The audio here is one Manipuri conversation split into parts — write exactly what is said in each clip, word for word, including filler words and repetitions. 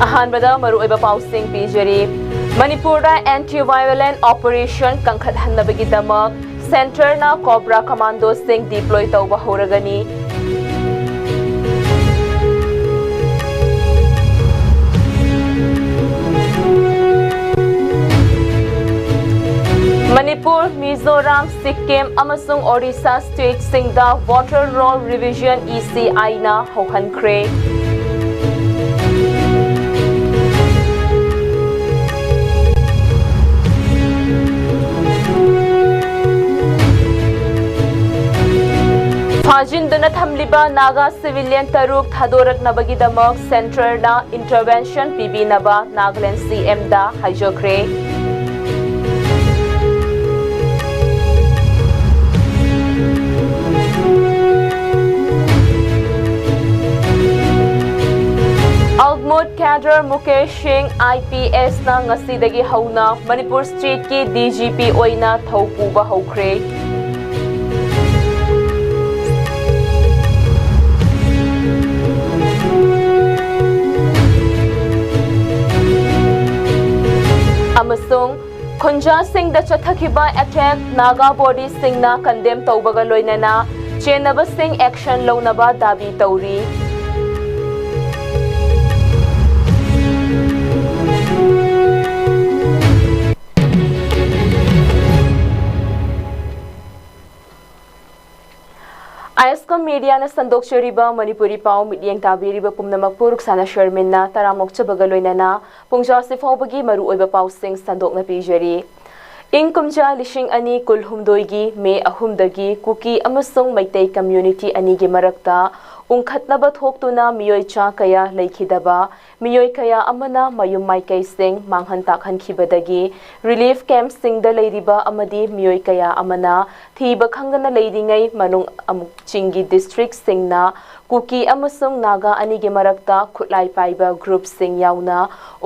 ꯑꯍꯥꯟꯕꯗ ꯃꯔꯨꯑꯣꯏꯕ ꯄꯥꯎꯁꯤꯡ ꯄꯤꯖꯔꯤ꯫ ꯃꯅꯤꯄꯨꯔꯗ anti violent operation ꯀꯟꯈꯠꯍꯟꯅꯕꯒꯤꯗꯃꯛ ꯁꯦꯟꯇꯔꯅ ꯀꯣꯕ꯭ꯔꯥ ꯀꯃꯥꯟꯗꯣꯁꯤꯡ deploy ꯇꯧꯕ ꯍꯧꯔꯒꯅꯤ꯫ ꯃꯅꯤꯄꯨꯔ, ꯃꯤꯖꯣꯔꯥꯝ, ꯁꯤꯛꯀꯤꯝ ꯑꯃꯁꯨꯡ ꯑꯣꯔꯤꯁꯥ stateꯁꯤꯡꯗ voter roll revision, ECIꯅ ꯍꯧꯍꯟꯈ꯭ꯔꯦ꯫ ꯐꯥꯖꯤꯟꯗꯨꯅ ꯊꯝꯂꯤꯕ ꯅꯥꯒꯥ civilian ꯇꯔꯨꯛ ꯊꯥꯗꯣꯔꯛꯅꯕꯒꯤꯗꯃꯛ ꯁꯦꯟꯇꯔꯅ intervention ꯄꯤꯕꯤꯅꯕ ꯅꯥꯒꯥꯂꯦꯟ CMꯗ ꯍꯥꯏꯖꯈ꯭ꯔꯦ꯫ ꯑꯜꯃꯨꯠ ꯀꯦꯗꯔ ꯃꯨꯀꯦꯁ ꯁꯤꯡ, IPSꯅ ꯉꯁꯤꯗꯒꯤ ꯍꯧꯅ ꯃꯅꯤꯄꯨꯔ stateꯀꯤ DGP ꯑꯣꯏꯅ ꯊꯧ ꯄꯨꯕ ꯍꯧꯈ꯭ꯔꯦ꯫ ꯑꯃꯁꯨꯡ ꯈꯨꯟꯖꯥꯁꯤꯡꯗ ꯆꯠꯊꯈꯤꯕ attack ꯅꯥꯒꯥ bodyꯁꯤꯡꯅ condemn ꯇꯧꯕꯒ ꯂꯣꯏꯅꯅ ꯆꯦꯟꯅꯕꯁꯤꯡ action ꯂꯧꯅꯕ ꯗꯥꯕꯤ ꯇꯧꯔꯤ꯫ ISCOM mediaꯅ ꯁꯟꯗꯣꯛꯆꯔꯤꯕ ꯃꯅꯤꯄꯨꯔꯤ ꯄꯥꯎ ꯃꯤꯠꯌꯦꯡ ꯇꯥꯕꯤꯔꯤꯕ ꯄꯨꯝꯅꯃꯛꯄꯨ ꯔꯨꯛꯁꯥꯅꯥ ꯁꯔꯃꯤꯟꯅ ꯇꯔꯥꯝꯅ ꯑꯣꯛꯆꯕꯒ ꯂꯣꯏꯅꯅ ꯄꯨꯡꯖꯥꯁꯤ ꯐꯥꯎꯕꯒꯤ ꯃꯔꯨꯑꯣꯏꯕ ꯄꯥꯎꯁꯤꯡ ꯁꯟꯗꯣꯛꯅ ꯄꯤꯖꯔꯤ꯫ ꯏꯪ ꯀꯨꯝꯖꯥ ꯂꯤꯁꯤꯡ ꯑꯅꯤ ꯀꯨꯟꯍꯨꯝꯗꯣꯏꯒꯤ ꯃꯦ ꯑꯍꯨꯝꯗꯒꯤ ꯀꯨꯀꯤ ꯑꯃꯁꯨꯡ ꯃꯩꯇꯩ community ꯑꯅꯤꯒꯤ ꯃꯔꯛꯇ ꯎꯪꯈꯠꯅꯕ ꯊꯣꯛꯇꯨꯅ ꯃꯤꯑꯣꯏ ꯆꯥ ꯀꯌꯥ ꯂꯩꯈꯤꯗꯕ, ꯃꯤꯑꯣꯏ ꯀꯌꯥ ꯑꯃꯅ ꯃꯌꯨꯝ ꯃꯥꯏꯀꯩꯁꯤꯡ ꯃꯥꯡꯍꯟ ꯇꯥꯛꯍꯟꯈꯤꯕꯗꯒꯤ relief campꯁꯤꯡꯗ ꯂꯩꯔꯤꯕ ꯑꯃꯗꯤ ꯃꯤꯑꯣꯏ ꯀꯌꯥ ꯑꯃꯅ ꯊꯤꯕ ꯈꯪꯗꯅ ꯂꯩꯔꯤꯉꯩ ꯃꯅꯨꯡ ꯑꯃꯨꯛ ꯆꯤꯡꯒꯤ districtꯁꯤꯡꯅ ꯀꯨꯀꯤ ꯑꯃꯁꯨꯡ ꯅꯥꯒꯥ ꯑꯅꯤꯒꯤ ꯃꯔꯛꯇ ꯈꯨꯠꯂꯥꯏ ꯄꯥꯏꯕ groupꯁꯤꯡ ꯌꯥꯎꯅ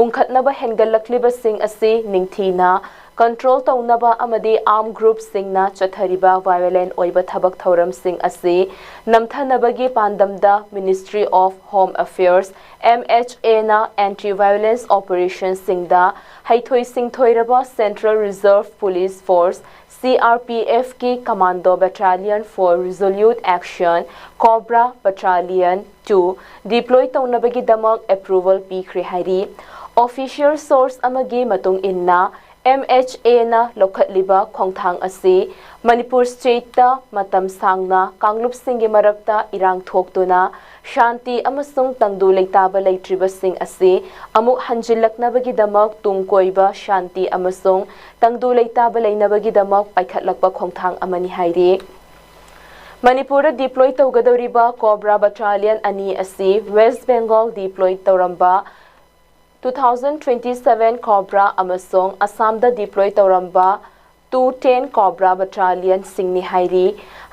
ꯎꯪꯈꯠꯅꯕ ꯍꯦꯟꯒꯠꯂꯛꯂꯤꯕꯁꯤꯡ ꯑꯁꯤ ꯅꯤꯡꯊꯤꯅ control ꯇꯧꯅꯕ ꯑꯃꯗꯤ armed groupꯁꯤꯡꯅ ꯆꯠꯊꯔꯤꯕ violent ꯑꯣꯏꯕ ꯊꯕꯛ ꯊꯧꯔꯝꯁꯤꯡ ꯑꯁꯤ ꯅꯝꯊꯅꯕꯒꯤ ꯄꯥꯟꯗꯝꯗ Ministry of Home Affairs, M H A ꯅ anti violence operationꯁꯤꯡꯗ ꯍꯩꯊꯣꯏ ꯁꯤꯡꯊꯣꯏꯔꯕ Central Reserve Police Force, C R P Fꯀꯤ Commando Battalion for Resolute Action, COBRA Battalion two deploy ꯇꯧꯅꯕꯒꯤꯗꯃꯛ approval ꯄꯤꯈ꯭ꯔꯦ ꯍꯥꯏꯔꯤ꯫ Official source ꯑꯃꯒꯤ ꯃꯇꯨꯡ ꯏꯟꯅ, M H A ꯅ ꯂꯧꯈꯠꯂꯤꯕ ꯈꯣꯡꯊꯥꯡ ꯑꯁꯤ ꯃꯅꯤꯄꯨꯔ stateꯇ ꯃꯇꯝ ꯁꯥꯡꯅ ꯀꯥꯡꯂꯨꯞꯁꯤꯡꯒꯤ ꯃꯔꯛꯇ ꯏꯔꯥꯡ ꯊꯣꯛꯇꯨꯅ ꯁꯥꯟꯇꯤ ꯑꯃꯁꯨꯡ ꯇꯪꯗꯨ ꯂꯩꯇꯥꯕ ꯂꯩꯇ꯭ꯔꯤꯕꯁꯤꯡ ꯑꯁꯤ ꯑꯃꯨꯛ ꯍꯟꯖꯤꯜꯂꯛꯅꯕꯒꯤꯗꯃꯛ ꯇꯨꯡ ꯀꯣꯏꯕ ꯁꯥꯟꯇꯤ ꯑꯃꯁꯨꯡ ꯇꯪꯗꯨ ꯂꯩꯇꯥꯕ ꯂꯩꯅꯕꯒꯤꯗꯃꯛ ꯄꯥꯏꯈꯠꯂꯛꯄ ꯈꯣꯡꯊꯥꯡ ꯑꯃꯅꯤ ꯍꯥꯏꯔꯤ꯫ ꯃꯅꯤꯄꯨꯔꯗ deploy ꯇꯧꯒꯗꯧꯔꯤꯕ COBRA Battalion ꯑꯅꯤ ꯑꯁꯤ West Bengal deploy ꯇꯧꯔꯝꯕ two thousand twenty seven COBRA ꯑꯃꯁꯨꯡ ꯑꯁꯥꯝꯗ deploy ꯇꯧꯔꯝꯕ two ten COBRA Battalionꯁꯤꯡꯅꯤ ꯍꯥꯏꯔꯤ꯫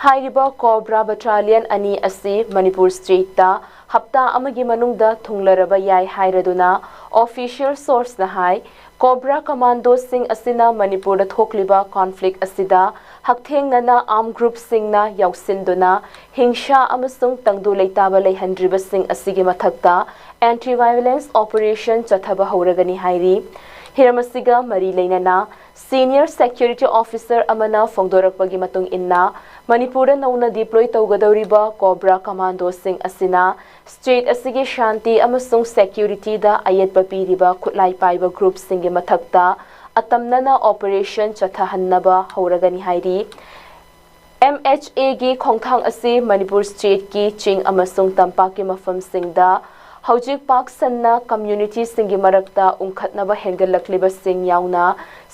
ꯍꯥꯏꯔꯤꯕ COBRA Battalion ꯑꯅꯤ ꯑꯁꯤ ꯃꯅꯤꯄꯨꯔ stateꯇ ꯍꯞꯇꯥ ꯑꯃꯒꯤ ꯃꯅꯨꯡꯗ ꯊꯨꯡꯂꯔꯕ ꯌꯥꯏ ꯍꯥꯏꯔꯗꯨꯅ official sourceꯅ ꯍꯥꯏ꯫ COBRA Commandoꯁꯤꯡ ꯑꯁꯤꯅ ꯃꯅꯤꯄꯨꯔꯗ ꯊꯣꯛꯂꯤꯕ conflict ꯑꯁꯤꯗ ꯍꯛꯊꯦꯡꯅꯅ armed groupꯁꯤꯡꯅ ꯌꯥꯎꯁꯤꯟꯗꯨꯅ ꯍꯤꯡꯁꯥ ꯑꯃꯁꯨꯡ ꯇꯪꯗꯨ ꯂꯩꯇꯥꯕ ꯂꯩꯍꯟꯗ꯭ꯔꯤꯕꯁꯤꯡ ꯑꯁꯤꯒꯤ ꯃꯊꯛꯇ anti violence operation ꯆꯠꯊꯕ ꯍꯧꯔꯒꯅꯤ ꯍꯥꯏꯔꯤ꯫ ꯍꯤꯔꯝ ꯑꯁꯤꯒ ꯃꯔꯤ ꯂꯩꯅꯅ senior security officer ꯑꯃꯅ ꯐꯣꯡꯗꯣꯔꯛꯄꯒꯤ ꯃꯇꯨꯡ ꯏꯟꯅ, ꯃꯅꯤꯄꯨꯔꯗ ꯅꯧꯅ deploy ꯇꯧꯒꯗꯧꯔꯤꯕ COBRA Commandoꯁꯤꯡ ꯑꯁꯤꯅ state ꯑꯁꯤꯒꯤ ꯁꯥꯟꯇꯤ ꯑꯃꯁꯨꯡ securityꯗ ꯑꯌꯦꯠꯄ ꯄꯤꯔꯤꯕ ꯈꯨꯠꯂꯥꯏ ꯄꯥꯏꯕ groupꯁꯤꯡꯒꯤ ꯃꯊꯛꯇ ꯑꯇꯝꯅꯅ operation ꯆꯠꯊꯍꯟꯅꯕ ꯍꯧꯔꯒꯅꯤ ꯍꯥꯏꯔꯤ꯫ M H Aꯒꯤ ꯈꯣꯡꯊꯥꯡ ꯑꯁꯤ ꯃꯅꯤꯄꯨꯔ stateꯀꯤ ꯆꯤꯡ ꯑꯃꯁꯨꯡ ꯇꯝꯄꯥꯛꯀꯤ ꯃꯐꯝꯁꯤꯡꯗ ꯍꯧꯖꯤꯛ ꯄꯥꯛ ꯁꯟꯅ communityꯁꯤꯡꯒꯤ ꯃꯔꯛꯇ ꯎꯪꯈꯠꯅꯕ ꯍꯦꯟꯒꯠꯂꯛꯂꯤꯕꯁꯤꯡ ꯌꯥꯎꯅ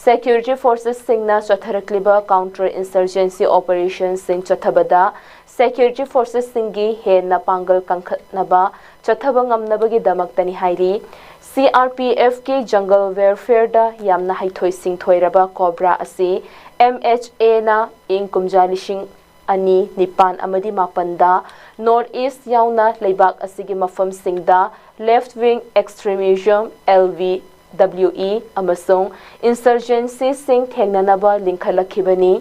security forcesꯁꯤꯡꯅ ꯆꯠꯊꯔꯛꯂꯤꯕ counter insurgency operationꯁꯤꯡ ꯆꯠꯊꯕꯗ security forcesꯁꯤꯡꯒꯤ ꯍꯦꯟꯅ ꯄꯥꯡꯒꯜ ꯀꯟꯈꯠꯅꯕ ꯆꯠꯊꯕ ꯉꯝꯅꯕꯒꯤꯗꯃꯛꯇꯅꯤ ꯍꯥꯏꯔꯤ꯫ C R P Fꯀꯤ jungle warfareꯗ ꯌꯥꯝꯅ ꯍꯩꯊꯣꯏ ꯁꯤꯡꯊꯣꯏꯔꯕ COBRA ꯑꯁꯤ M H Aꯅ ꯏꯪ ꯀꯨꯝꯖꯥ ꯂꯤꯁꯤꯡ ꯑꯅꯤ ꯅꯤꯄꯥꯟ ꯑꯃꯗꯤ ꯃꯥꯄꯟꯗ North East ꯌꯥꯎꯅ ꯂꯩꯕꯥꯛ ꯑꯁꯤꯒꯤ ꯃꯐꯝꯁꯤꯡꯗ left wing extremism, L V W E ꯑꯃꯁꯨꯡ insurgencyꯁꯤꯡ ꯊꯦꯡꯅꯅꯕ ꯂꯤꯡꯈꯠꯂꯛꯈꯤꯕꯅꯤ꯫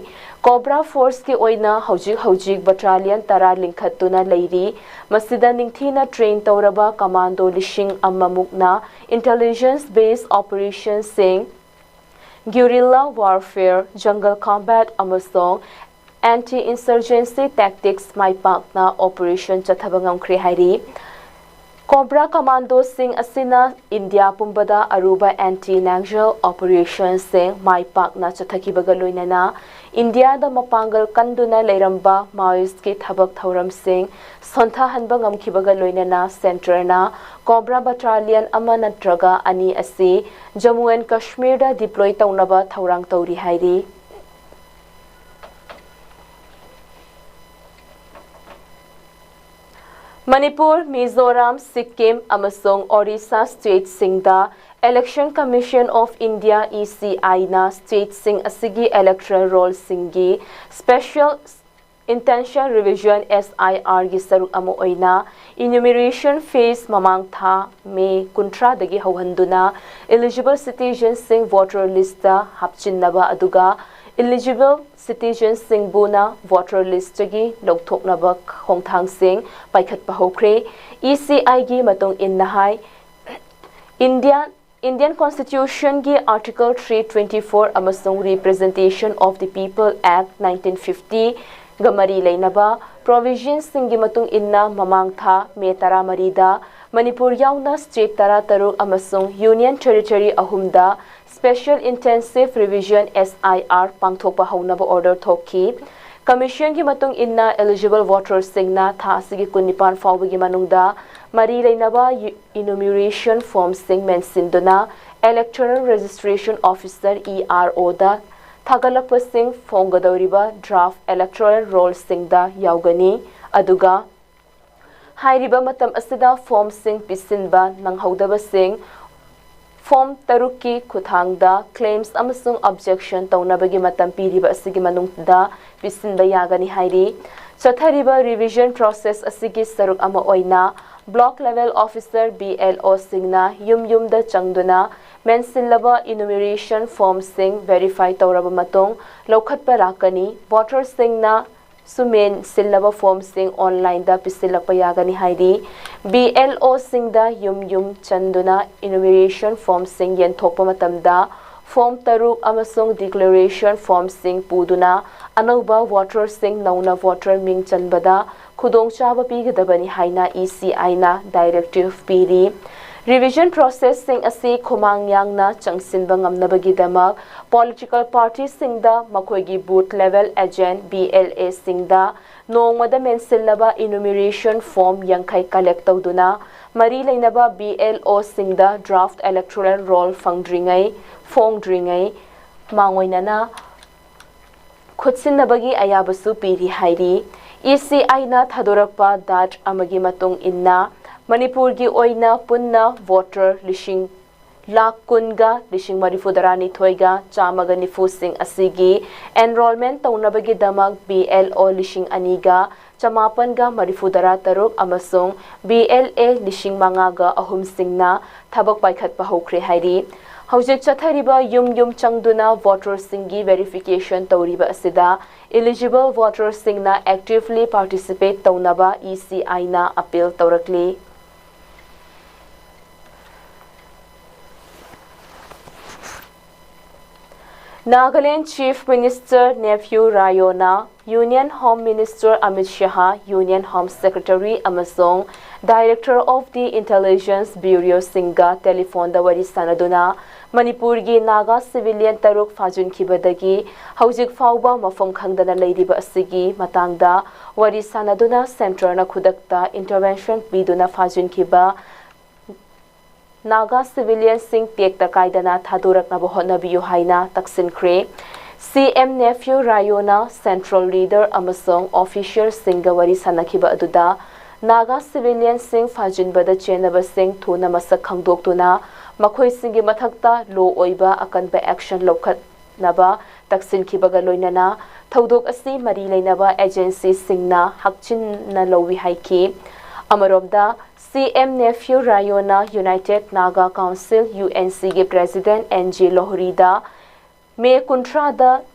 Cobra Forceꯀꯤ ꯑꯣꯏꯅ ꯍꯧꯖꯤꯛ ꯍꯧꯖꯤꯛ battalion ꯇꯔꯥ ꯂꯤꯡꯈꯠꯇꯨꯅ ꯂꯩꯔꯤ꯫ ꯃꯁꯤꯗ ꯅꯤꯡꯊꯤꯅ train ꯇꯧꯔꯕ commando ꯂꯤꯁꯤꯡ ꯑꯃ ꯃꯨꯛꯅ intelligence based operationꯁꯤꯡ, guerrilla warfare, jungle combat ꯑꯃꯁꯨꯡ anti insurgency tactics ꯃꯥꯏ ꯄꯥꯛꯅ operation ꯆꯠꯊꯕ ꯉꯝꯈ꯭ꯔꯦ ꯍꯥꯏꯔꯤ꯫ Cobra commandoꯁꯤꯡ ꯑꯁꯤꯅ ꯏꯟꯗꯤꯌꯥ ꯄꯨꯝꯕꯗ ꯑꯔꯨꯕ anti Naxal operationꯁꯤꯡ ꯃꯥꯏ ꯄꯥꯛꯅ ꯆꯠꯊꯈꯤꯕꯒ ꯂꯣꯏꯅꯅ ꯏꯟꯗꯤꯌꯥꯗ ꯃꯄꯥꯡꯒꯜ ꯀꯟꯗꯨꯅ ꯂꯩꯔꯝꯕ Maoistꯀꯤ ꯊꯕꯛ ꯊꯧꯔꯝꯁꯤꯡ ꯁꯣꯟꯊꯍꯟꯕ ꯉꯝꯈꯤꯕꯒ ꯂꯣꯏꯅꯅ centreꯅ Cobra battalion ꯑꯃ ꯅꯠꯇ꯭ꯔꯒ ꯑꯅꯤ ꯑꯁꯤ Jammu and Kashmirꯗ deploy ꯇꯧꯅꯕ ꯊꯧꯔꯥꯡ ꯇꯧꯔꯤ ꯍꯥꯏꯔꯤ꯫ ꯃꯅꯤꯄꯨꯔ, ꯃꯤꯖꯣꯔꯥꯝ, ꯁꯤꯛꯀꯤꯝ ꯑꯃꯁꯨꯡ Orissa stateꯁꯤꯡꯗ Election Commission of India, E C Iꯅ stateꯁꯤꯡ ꯑꯁꯤꯒꯤ electoral rollꯁꯤꯡꯒꯤ special intention revision, S I Rꯒꯤ ꯁꯔꯨꯛ ꯑꯃ ꯑꯣꯏꯅ enumeration phase ꯃꯃꯥꯡ ꯊꯥ ꯃꯦ ꯀꯨꯟꯊ꯭ꯔꯥꯗꯒꯤ ꯍꯧꯍꯟꯗꯨꯅ eligible citizenꯁꯤꯡ voter listꯇ ꯍꯥꯞꯆꯤꯟꯅꯕ ꯑꯗꯨꯒ eligible citizenꯁꯤꯡꯕꯨꯅ voter listꯇꯒꯤ ꯂꯧꯊꯣꯛꯅꯕ ꯈꯣꯡꯊꯥꯡꯁꯤꯡ ꯄꯥꯏꯈꯠꯄ ꯍꯧꯈ꯭ꯔꯦ꯫ E C Iꯒꯤ ꯃꯇꯨꯡ ꯏꯟꯅ ꯍꯥꯏ, India Indian Constitutionꯒꯤ Article three twenty four ꯑꯃꯁꯨꯡ Representation of the People Act nineteen fiftyꯒ ꯃꯔꯤ ꯂꯩꯅꯕ provisionꯁꯤꯡꯒꯤ ꯃꯇꯨꯡ ꯏꯟꯅ ꯃꯃꯥꯡ ꯊꯥ ꯃꯦ ꯇꯔꯥꯃꯔꯤꯗ ꯃꯅꯤꯄꯨꯔ ꯌꯥꯎꯅ state ꯇꯔꯥꯇꯔꯨꯛ ꯑꯃꯁꯨꯡ Union Territory ꯑꯍꯨꯝꯗ Special Intensive Revision, S I R, ꯄꯥꯡꯊꯣꯛꯄ ꯍꯧꯅꯕ order ꯊꯣꯛꯈꯤ꯫ Commissionꯒꯤ ꯃꯇꯨꯡ ꯏꯟꯅ eligible voterꯁꯤꯡꯅ ꯊꯥ ꯑꯁꯤꯒꯤ ꯀꯨꯟꯅꯤꯄꯥꯟ ꯐꯥꯎꯕꯒꯤ ꯃꯅꯨꯡꯗ ꯃꯔꯤ ꯂꯩꯅꯕ enumeration formꯁꯤꯡ ꯃꯦꯟꯁꯤꯟꯗꯨꯅ Electoral Registration Officer, E R Oꯗ ꯊꯥꯒꯠꯂꯛꯄꯁꯤꯡ ꯐꯣꯡꯒꯗꯧꯔꯤꯕ draft electoral rollꯁꯤꯡꯗ ꯌꯥꯎꯒꯅꯤ꯫ ꯑꯗꯨꯒ ꯍꯥꯏꯔꯤꯕ ꯃꯇꯝ ꯑꯁꯤꯗ formꯁꯤꯡ ꯄꯤꯁꯤꯟꯕ ꯅꯪꯍꯧꯗꯕꯁꯤꯡ form ꯇꯔꯨꯛꯀꯤ ꯈꯨꯠꯊꯥꯡꯗ claims ꯑꯃꯁꯨꯡ objection ꯇꯧꯅꯕꯒꯤ ꯃꯇꯝ ꯄꯤꯔꯤꯕ ꯑꯁꯤꯒꯤ ꯃꯅꯨꯡꯗ ꯄꯤꯁꯤꯟꯕ ꯌꯥꯒꯅꯤ ꯍꯥꯏꯔꯤ꯫ ꯆꯠꯊꯔꯤꯕ revision process ꯑꯁꯤꯒꯤ ꯁꯔꯨꯛ ꯑꯃ ꯑꯣꯏꯅ Block Level Officer, B L O ꯁꯤꯡꯅ ꯌꯨꯝ ꯌꯨꯝꯗ ꯆꯪꯗꯨꯅ ꯃꯦꯟꯁꯤꯜꯂꯕ enumeration form ꯁꯤꯡ verify ꯇꯧꯔꯕ ꯃꯇꯨꯡ ꯂꯧꯈꯠꯄ ꯂꯥꯛꯀꯅꯤ꯫ Voter ꯁꯤꯡꯅ ꯁꯨ ꯃꯦꯟꯁꯤꯜꯂꯕ form ꯁꯤꯡ online ꯗ ꯄꯤꯁꯤꯜꯂꯛꯄ ꯌꯥꯒꯅꯤ ꯍꯥꯏꯔꯤ꯫ B L O ꯁꯤꯡꯗ ꯌꯨꯝ ꯌꯨꯝ ꯆꯟꯗꯨꯅ enumeration form ꯁꯤꯡ ꯌꯦꯟꯊꯣꯛꯄ ꯃꯇꯝꯗ form ꯇꯔꯨꯛ ꯑꯃꯁꯨꯡ declaration form ꯁꯤꯡ ꯄꯨꯗꯨꯅ ꯑꯅꯧꯕ voter ꯁꯤꯡ ꯅꯧꯅ voter ꯃꯤꯡ ꯆꯟꯕꯗ ꯈꯨꯗꯣꯡꯆꯥꯕ ꯄꯤꯒꯗꯕꯅꯤ ꯍꯥꯏꯅ E C I ꯅ directive ꯄꯤꯔꯤ꯫ Revision process ꯁꯤꯡ ꯑꯁꯤ ꯈꯨꯃꯥꯡ ꯌꯥꯡꯅ ꯆꯪꯁꯤꯟꯕ ꯉꯝꯅꯕꯒꯤꯗꯃꯛ political party ꯁꯤꯡꯗ ꯃꯈꯣꯏꯒꯤ booth level agent, B L A ꯁꯤꯡꯗ ꯅꯣꯡꯃꯗ ꯃꯦꯟꯁꯤꯜꯂꯕ enumeration form ꯌꯥꯡꯈꯩ collect ꯇꯧꯗꯨꯅ ꯃꯔꯤ ꯂꯩꯅꯕ B L O ꯁꯤꯡꯗ draft electoral roll ꯐꯪꯗ꯭ꯔꯤꯉꯩ, ꯐꯣꯡꯗ꯭ꯔꯤꯉꯩ ꯃꯥꯡꯑꯣꯏꯅꯅ ꯈꯨꯠꯁꯤꯟꯅꯕꯒꯤ ꯑꯌꯥꯕꯁꯨ ꯄꯤꯔꯤ ꯍꯥꯏꯔꯤ꯫ E C I ꯅ ꯊꯥꯗꯣꯔꯛꯄ data ꯑꯃꯒꯤ ꯃꯇꯨꯡ ꯏꯟꯅ ꯃꯅꯤꯄꯨꯔꯒꯤ ꯑꯣꯏꯅ ꯄꯨꯟꯅ voter ꯂꯤꯁꯤꯡ ꯂꯥꯈ ꯀꯨꯟꯒ ꯂꯤꯁꯤꯡ ꯃꯔꯤꯐꯨ ꯇꯔꯥꯅꯤꯊꯣꯏꯒ ꯆꯥꯝꯃꯒ ꯅꯤꯐꯨ ꯁꯤꯡ ꯑꯁꯤꯒꯤ enrollment ꯇꯧꯅꯕꯒꯤꯗꯃꯛ B L O ꯂꯤꯁꯤꯡ ꯑꯅꯤꯒ ꯆꯃꯥꯄꯟꯒ ꯃꯔꯤꯐꯨ ꯇꯔꯥ ꯇꯔꯨꯛ ꯑꯃꯁꯨꯡ B L A ꯂꯤꯁꯤꯡ ꯃꯉꯥꯒ ꯑꯍꯨꯝ ꯁꯤꯡꯅ ꯊꯕꯛ ꯄꯥꯏꯈꯠꯄ ꯍꯧꯈ꯭ꯔꯦ ꯍꯥꯏꯔꯤ꯫ ꯍꯧꯖꯤꯛ ꯆꯠꯊꯔꯤꯕ ꯌꯨꯝ ꯌꯨꯝ ꯆꯪꯗꯨꯅ voter ꯁꯤꯡꯒꯤ verification ꯇꯧꯔꯤꯕ ꯑꯁꯤꯗ eligible voter ꯁꯤꯡꯅ actively participate ꯇꯧꯅꯕ E C I ꯅ appeal ꯇꯧꯔꯛꯂꯤ꯫ Nagaland Chief Minister Neiphiu Rio ꯅ Union Home Minister Amit Shah, Union Home Secretary ꯑꯃꯁꯨꯡ Director of the Intelligence Bureau ꯁꯤꯡꯒ telephone ꯗ ꯋꯥꯔꯤ ꯁꯥꯟꯅꯗꯨꯅ ꯃꯅꯤꯄꯨꯔꯒꯤ ꯅꯥꯒꯥ civilian ꯇꯔꯨꯛ ꯐꯥꯖꯤꯟꯈꯤꯕꯗꯒꯤ ꯍꯧꯖꯤꯛ ꯐꯥꯎꯕ ꯃꯐꯝ ꯈꯪꯗꯅ ꯂꯩꯔꯤꯕ ꯑꯁꯤꯒꯤ ꯃꯇꯥꯡꯗ ꯋꯥꯔꯤ ꯁꯥꯟꯅꯗꯨꯅ centre ꯅ ꯈꯨꯗꯛꯇ intervention ꯄꯤꯗꯨꯅ ꯐꯥꯖꯤꯟꯈꯤꯕ ꯅꯥꯒꯥ civilian ꯁꯤꯡ ꯇꯦꯛꯇ ꯀꯥꯏꯗꯅ ꯊꯥꯗꯣꯔꯛꯅꯕ ꯍꯣꯠꯅꯕꯤꯌꯨ ꯍꯥꯏꯅ ꯇꯛꯁꯤꯟꯈ꯭ꯔꯦ꯫ C M Neiphiu Rio ꯅ central leader ꯑꯃꯁꯨꯡ official ꯁꯤꯡꯒ ꯋꯥꯔꯤ ꯁꯥꯟꯅꯈꯤꯕ ꯑꯗꯨꯗ ꯅꯥꯒꯥ civilian ꯁꯤꯡ ꯐꯥꯖꯤꯟꯕꯗ ꯆꯦꯟꯅꯕꯁꯤꯡ ꯊꯨꯅ ꯃꯁꯛ ꯈꯪꯗꯣꯛꯇꯨꯅ ꯃꯈꯣꯏꯁꯤꯡꯒꯤ ꯃꯊꯛꯇ law ꯑꯣꯏꯕ ꯑꯀꯟꯕ action ꯂꯧꯈꯠꯅꯕ ꯇꯛꯁꯤꯟꯈꯤꯕꯒ ꯂꯣꯏꯅꯅ ꯊꯧꯗꯣꯛ ꯑꯁꯤ ꯃꯔꯤ ꯂꯩꯅꯕ agency ꯁꯤꯡꯅ ꯍꯛꯆꯤꯟꯅ ꯂꯧꯏ ꯍꯥꯏꯈꯤ꯫ ꯑꯃꯔꯣꯝꯗ ꯁꯤ ꯑꯦꯝ ꯅꯦꯐ꯭ꯌꯨ ꯔꯥꯌꯣꯅ United Naga Council, U N ꯁꯤꯒꯤ President ꯑꯦꯟ ꯖꯦ ꯂꯣꯍꯔꯤꯗ ꯃꯦ ꯀꯨꯟꯊ꯭ꯔꯥꯗ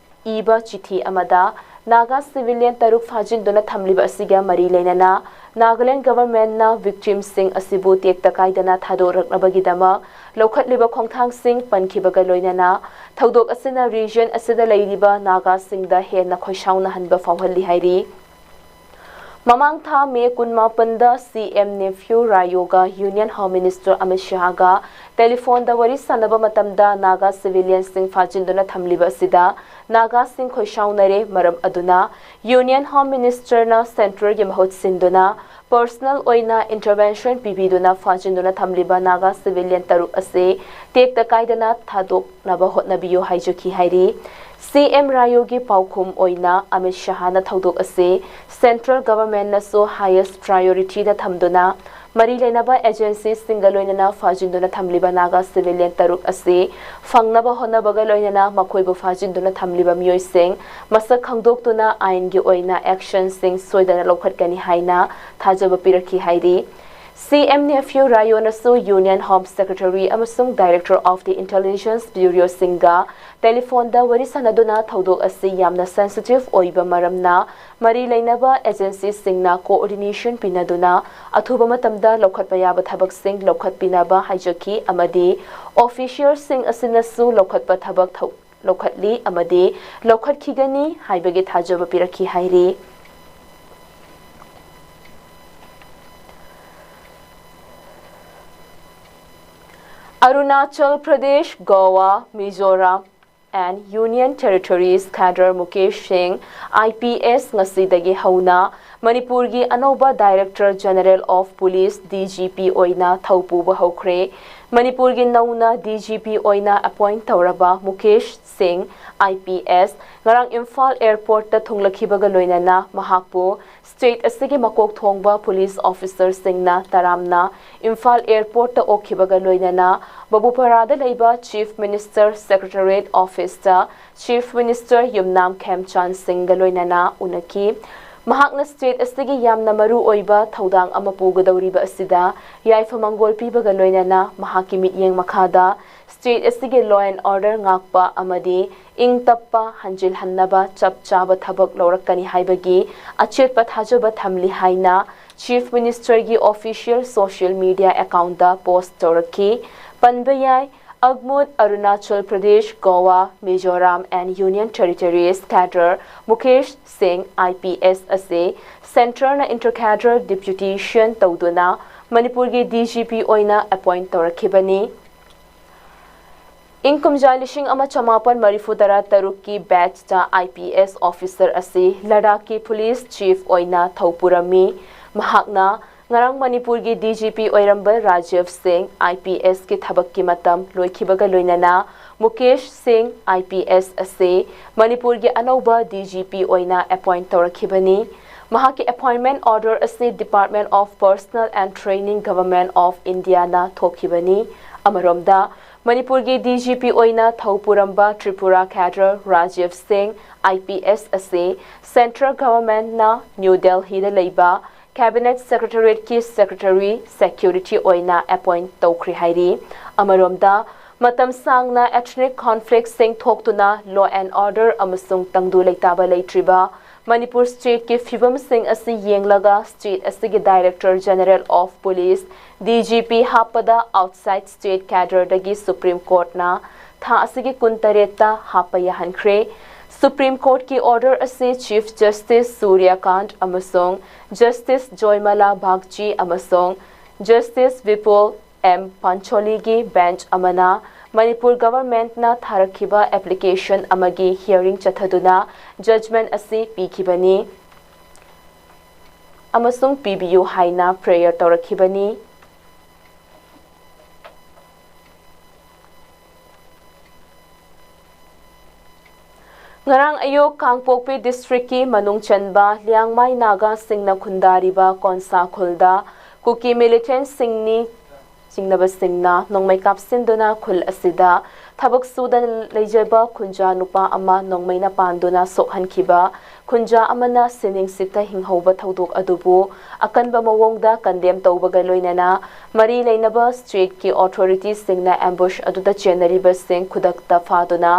ꯏꯕ ꯆꯤꯊꯤ ꯑꯃꯗ ꯅꯥꯒꯥ civilian ꯇꯔꯨꯛ ꯐꯥꯖꯤꯟꯗꯨꯅ ꯊꯝꯂꯤꯕ ꯑꯁꯤꯒ ꯃꯔꯤ ꯂꯩꯅꯅ ꯅꯥꯒꯥꯂꯦꯟ governmentꯅ victimꯁꯤꯡ ꯑꯁꯤꯕꯨ ꯇꯦꯛꯇ ꯀꯥꯏꯗꯅ ꯊꯥꯗꯣꯔꯛꯅꯕꯒꯤꯗꯃꯛ ꯂꯧꯈꯠꯂꯤꯕ ꯈꯣꯡꯊꯥꯡꯁꯤꯡ ꯄꯟꯈꯤꯕꯒ ꯂꯣꯏꯅꯅ ꯊꯧꯗꯣꯛ ꯑꯁꯤꯅ region ꯑꯁꯤꯗ ꯂꯩꯔꯤꯕ ꯅꯥꯒꯥꯁꯤꯡꯗ ꯍꯦꯟꯅ ꯈꯣꯏꯁꯥꯎꯅꯍꯟꯕ ꯐꯥꯎꯍꯜꯂꯤ ꯍꯥꯏꯔꯤ꯫ ꯃꯃꯥꯡ ꯊꯥ ꯃꯦ ꯀꯨꯟꯃꯥꯄꯟꯗ ꯁꯤ ꯑꯦꯝ ꯅꯦꯐ꯭ꯌꯨ ꯔꯥꯌꯣꯒ Union Home Minister ꯑꯃꯤꯠ ꯁꯍꯥꯒ ꯇꯦꯂꯤꯐꯣꯟꯗ ꯋꯥꯔꯤ ꯁꯥꯟꯅꯕ ꯃꯇꯝꯗ ꯅꯥꯒꯥ civilianꯁꯤꯡ ꯐꯥꯖꯤꯟꯗꯨꯅ ꯊꯝꯂꯤꯕ ꯑꯁꯤꯗ ꯅꯥꯒꯥꯁꯤꯡ ꯈꯣꯏꯁꯥꯎꯅꯔꯦ꯫ ꯃꯔꯝ ꯑꯗꯨꯅ Union Home Ministerꯅ centreꯒꯤ ꯃꯍꯨꯠ ꯁꯤꯟꯗꯨꯅ personal ꯑꯣꯏꯅ intervention ꯄꯤꯕꯤꯗꯨꯅ ꯐꯥꯖꯤꯟꯗꯨꯅ ꯊꯝꯂꯤꯕ ꯅꯥꯒꯥ civilian ꯇꯔꯨꯛ ꯑꯁꯤ ꯇꯦꯛꯇ ꯀꯥꯏꯗꯅ ꯊꯥꯗꯣꯛꯅꯕ ꯍꯣꯠꯅꯕꯤꯌꯨ ꯍꯥꯏꯖꯈꯤ ꯍꯥꯏꯔꯤ꯫ ꯁꯤ ꯑꯦꯝ ꯔꯥꯌꯣꯒꯤ ꯄꯥꯎꯈꯨꯝ ꯑꯣꯏꯅ ꯑꯃꯤꯠ ꯁꯍꯥꯅ ꯊꯧꯗꯣꯛ ꯑꯁꯤ central governmentꯅꯁꯨ highest priorityꯗ ꯊꯝꯗꯨꯅ ꯃꯔꯤ ꯂꯩꯅꯕ agencyꯁꯤꯡꯒ ꯂꯣꯏꯅꯅ ꯐꯥꯖꯤꯟꯗꯨꯅ ꯊꯝꯂꯤꯕ ꯅꯥꯒꯥ civilian ꯇꯔꯨꯛ ꯑꯁꯤ ꯐꯪꯅꯕ ꯍꯣꯠꯅꯕꯒ ꯂꯣꯏꯅꯅ ꯃꯈꯣꯏꯕꯨ ꯐꯥꯖꯤꯟꯗꯨꯅ ꯊꯝꯂꯤꯕ ꯃꯤꯑꯣꯏꯁꯤꯡ ꯃꯁꯛ ꯈꯪꯗꯣꯛꯇꯨꯅ ꯑꯥꯏꯟꯒꯤ ꯑꯣꯏꯅ actionꯁꯤꯡ ꯁꯣꯏꯗꯅ ꯂꯧꯈꯠꯀꯅꯤ ꯍꯥꯏꯅ ꯊꯥꯖꯕ ꯄꯤꯔꯛꯈꯤ ꯍꯥꯏꯔꯤ꯫ ꯁꯤ ꯑꯦꯝ ꯅꯦꯐ꯭ꯌꯨ ꯔꯥꯌꯣꯅꯁꯨ Union Home Secretary ꯑꯃꯁꯨꯡ Director of the Intelligence Bureauꯁꯤꯡꯒ ꯇꯦꯂꯤꯐꯣꯟꯗ ꯋꯥꯔꯤ ꯁꯥꯟꯅꯗꯨꯅ ꯊꯧꯗꯣꯛ ꯑꯁꯤ ꯌꯥꯝꯅ sensitive ꯑꯣꯏꯕ ꯃꯔꯝꯅ ꯃꯔꯤ ꯂꯩꯅꯕ agencyꯁꯤꯡꯅ coordination ꯄꯤꯅꯗꯨꯅ ꯑꯊꯨꯕ ꯃꯇꯝꯗ ꯂꯧꯈꯠꯄ ꯌꯥꯕ ꯊꯕꯛꯁꯤꯡ ꯂꯧꯈꯠꯄꯤꯅꯕ ꯍꯥꯏꯖꯈꯤ ꯑꯃꯗꯤ officerꯁꯤꯡ ꯑꯁꯤꯅꯁꯨ ꯂꯧꯈꯠꯄ ꯊꯕꯛ ꯊꯧ-, ꯂꯧꯈꯠꯂꯤ ꯑꯃꯗꯤ ꯂꯧꯈꯠꯈꯤꯒꯅꯤ ꯍꯥꯏꯕꯒꯤ ꯊꯥꯖꯕ ꯄꯤꯔꯛꯈꯤ ꯍꯥꯏꯔꯤ꯫ Arunachal Pradesh, Goa, Mizoram and Union Territories cadre Mukesh ꯁꯤꯡ, ꯑꯥꯏ ꯄꯤ ꯑꯦꯁ, ꯉꯁꯤꯗꯒꯤ ꯍꯧꯅ ꯃꯅꯤꯄꯨꯔꯒꯤ ꯑꯅꯧꯕ Director General of Police, D G P, ꯑꯣꯏꯅ ꯊꯧ ꯄꯨꯕ ꯍꯧꯈ꯭ꯔꯦ꯫ ꯃꯅꯤꯄꯨꯔꯒꯤ ꯅꯧꯅ ꯗꯤ ꯖꯤ ꯄꯤ ꯑꯣꯏꯅ appoint ꯇꯧꯔꯕ ꯃꯨꯀꯦꯁ ꯁꯤꯡ, ꯑꯥꯏ ꯄꯤ ꯑꯦꯁ, ꯉꯔꯥꯡ ꯏꯝꯐꯥꯜ airportꯇ ꯊꯨꯡꯂꯛꯈꯤꯕꯒ ꯂꯣꯏꯅꯅ ꯃꯍꯥꯛꯄꯨ state ꯑꯁꯤꯒꯤ ꯃꯀꯣꯛ ꯊꯣꯡꯕ police officerꯁꯤꯡꯅ ꯇꯔꯥꯝꯅ ꯏꯝꯐꯥꯜ airportꯇ ꯑꯣꯛꯈꯤꯕꯒ ꯂꯣꯏꯅꯅ ꯕꯕꯨꯄꯥꯔꯥꯗ ꯂꯩꯕ Chief Minister Secretariat officeꯇ Chief Minister ꯌꯨꯝꯅꯥꯝ ꯈꯦꯝꯆꯥꯟ ꯁꯤꯡꯒ ꯂꯣꯏꯅꯅ ꯎꯅꯈꯤ꯫ ꯃꯍꯥꯛꯅ state ꯑꯁꯤꯒꯤ ꯌꯥꯝꯅ ꯃꯔꯨ ꯑꯣꯏꯕ ꯊꯧꯗꯥꯡ ꯑꯃ ꯄꯨꯒꯗꯧꯔꯤꯕ ꯑꯁꯤꯗ ꯌꯥꯏꯐ ꯃꯪꯒꯣꯜ ꯄꯤꯕꯒ ꯂꯣꯏꯅꯅ ꯃꯍꯥꯛꯀꯤ ꯃꯤꯠꯌꯦꯡ ꯃꯈꯥꯗ state ꯑꯁꯤꯒꯤ law and order ꯉꯥꯛꯄ ꯑꯃꯗꯤ ꯏꯪ ꯇꯞꯄ ꯍꯟꯖꯤꯜꯍꯟꯅꯕ ꯆꯞ ꯆꯥꯕ ꯊꯕꯛ ꯂꯧꯔꯛꯀꯅꯤ ꯍꯥꯏꯕꯒꯤ ꯑꯆꯦꯠꯄ ꯊꯥꯖꯕ ꯊꯝꯂꯤ ꯍꯥꯏꯅ Chief Ministerꯒꯤ official social media accountꯇ post ꯇꯧꯔꯛꯈꯤ꯫ ꯄꯟꯕ ꯌꯥꯏ, ꯑꯒꯃꯨꯠ, Arunachal Pradesh, Goa, Mizoram and Union Territories cadre Mukesh ꯁꯤꯡ, IPS ꯑꯁꯤ centreꯅ inter-cadre deputation ꯇꯧꯗꯨꯅ ꯃꯅꯤꯄꯨꯔꯒꯤ DGP ꯑꯣꯏꯅ appoint ꯇꯧꯔꯛꯈꯤꯕꯅꯤ꯫ ꯏꯪ ꯀꯨꯝꯖꯥ ꯂꯤꯁꯤꯡ ꯑꯃ ꯆꯃꯥꯄꯟ ꯃꯔꯤꯐꯨ ꯇꯔꯥ ꯇꯔꯨꯛꯀꯤ batchꯇ IPS officer ꯑꯁꯤ ꯂꯗꯥꯈꯀꯤ police chief ꯑꯣꯏꯅ ꯊꯧ ꯄꯨꯔꯝꯃꯤ꯫ ꯃꯍꯥꯛꯅ ꯉꯔꯥꯡ ꯃꯅꯤꯄꯨꯔꯒꯤ DGP ꯑꯣꯏꯔꯝꯕ ꯔꯥꯖꯤꯕ ꯁꯤꯡ, IPSꯀꯤ ꯊꯕꯛꯀꯤ ꯃꯇꯝ ꯂꯣꯏꯈꯤꯕꯒ ꯂꯣꯏꯅꯅ ꯃꯨꯀꯦꯁ ꯁꯤꯡ, IPS ꯑꯁꯤ ꯃꯅꯤꯄꯨꯔꯒꯤ ꯑꯅꯧꯕ DGP ꯑꯣꯏꯅ appoint ꯇꯧꯔꯛꯈꯤꯕꯅꯤ꯫ ꯃꯍꯥꯛꯀꯤ appointment order ꯑꯁꯤ Department of Personnel and Training, Government of Indiaꯅ ꯊꯣꯛꯈꯤꯕꯅꯤ꯫ ꯑꯃꯔꯣꯝꯗ, ꯃꯅꯤꯄꯨꯔꯒꯤ DGP ꯑꯣꯏꯅ ꯊꯧ ꯄꯨꯔꯝꯕ ꯇ꯭ꯔꯤꯄꯨꯔꯥ cadre ꯔꯥꯖꯤꯕ ꯁꯤꯡ, IPS ꯑꯁꯤ central governmentꯅ ꯅ꯭ꯌꯨ ꯗꯦꯜꯍꯤꯗ ꯂꯩꯕ Cabinet Secretariatꯀꯤ secretary security ꯑꯣꯏꯅ appoint ꯇꯧꯈ꯭ꯔꯦ ꯍꯥꯏꯔꯤ꯫ ꯑꯃꯔꯣꯝꯗ, ꯃꯇꯝ ꯁꯥꯡꯅ ethnic conflictꯁꯤꯡ ꯊꯣꯛꯇꯨꯅ law and order ꯑꯃꯁꯨꯡ ꯇꯪꯗꯨ ꯂꯩꯇꯥꯕ ꯂꯩꯇ꯭ꯔꯤꯕ ꯃꯅꯤꯄꯨꯔ stateꯀꯤ ꯐꯤꯕꯝꯁꯤꯡ ꯑꯁꯤ ꯌꯦꯡꯂꯒ state ꯑꯁꯤꯒꯤ Director General of Police, DGP ꯍꯥꯞꯄꯗ outside state cadreꯗꯒꯤ Supreme Courtꯅ ꯊꯥ ꯑꯁꯤꯒꯤ ꯀꯨꯟꯇꯔꯦꯠꯇ ꯍꯥꯞꯄ ꯌꯥꯍꯟꯈ꯭ꯔꯦ꯫ Supreme Courtꯀꯤ order ꯑꯁꯤ Chief Justice ꯁꯨꯔ꯭ꯌꯀꯥꯟꯠ ꯑꯃꯁꯨꯡ Justice ꯖꯣꯏꯃꯥꯂꯥ ꯕꯥꯒꯆꯤ ꯑꯃꯁꯨꯡ Justice ꯕꯤꯄꯨꯜ ꯑꯦꯝ ꯄꯥꯟꯆꯣꯂꯤꯒꯤ bench ꯑꯃꯅ ꯃꯅꯤꯄꯨꯔ governmentꯅ ꯊꯥꯔꯛꯈꯤꯕ application ꯑꯃꯒꯤ hearing ꯆꯠꯊꯗꯨꯅ judgment ꯑꯁꯤ ꯄꯤꯈꯤꯕꯅꯤ ꯑꯃꯁꯨꯡ ꯄꯤꯕꯤꯌꯨ ꯍꯥꯏꯅ prayer ꯇꯧꯔꯛꯈꯤꯕꯅꯤ꯫ ꯉꯔꯥꯡ ꯑꯌꯨꯛ ꯀꯥꯡꯄꯣꯛꯄꯤ districtꯀꯤ ꯃꯅꯨꯡ ꯆꯟꯕ ꯂꯤꯌꯥꯡꯃꯥꯏ ꯅꯥꯒꯥꯁꯤꯡꯅ ꯈꯨꯟꯗꯥꯔꯤꯕ ꯀꯣꯟꯁꯥ ꯈꯨꯜꯗ ꯀꯨꯀꯤ militantꯁꯤꯡꯅꯤ ꯆꯤꯡꯅꯕꯁꯤꯡꯅ ꯅꯣꯡꯃꯩ ꯀꯥꯞꯁꯤꯟꯗꯨꯅ ꯈꯨꯜ ꯑꯁꯤꯗ ꯊꯕꯛ ꯁꯨꯗꯅ ꯂꯩꯖꯕ ꯈꯨꯟꯖꯥ ꯅꯨꯄꯥ ꯑꯃ ꯅꯣꯡꯃꯩꯅ ꯄꯥꯟꯗꯨꯅ ꯁꯣꯛꯍꯟꯈꯤꯕ ꯈꯨꯟꯖꯥ ꯑꯃꯅ ꯁꯤꯅꯤꯡꯁꯤꯠꯇ ꯍꯤꯡꯍꯧꯕ ꯊꯧꯗꯣꯛ ꯑꯗꯨꯕꯨ ꯑꯀꯟꯕ ꯃꯑꯣꯡꯗ ꯀꯟꯗꯦꯝ ꯇꯧꯕꯒ ꯂꯣꯏꯅꯅ ꯃꯔꯤ ꯂꯩꯅꯕ ꯁ꯭ꯇꯦꯠꯀꯤ ꯑꯣꯊꯣꯔꯤꯇꯤꯁꯤꯡꯅ ꯑꯦꯝꯕꯨꯁ ꯑꯗꯨꯗ ꯆꯦꯟꯅꯔꯤꯕꯁꯤꯡ ꯈꯨꯗꯛꯇ ꯐꯥꯗꯨꯅ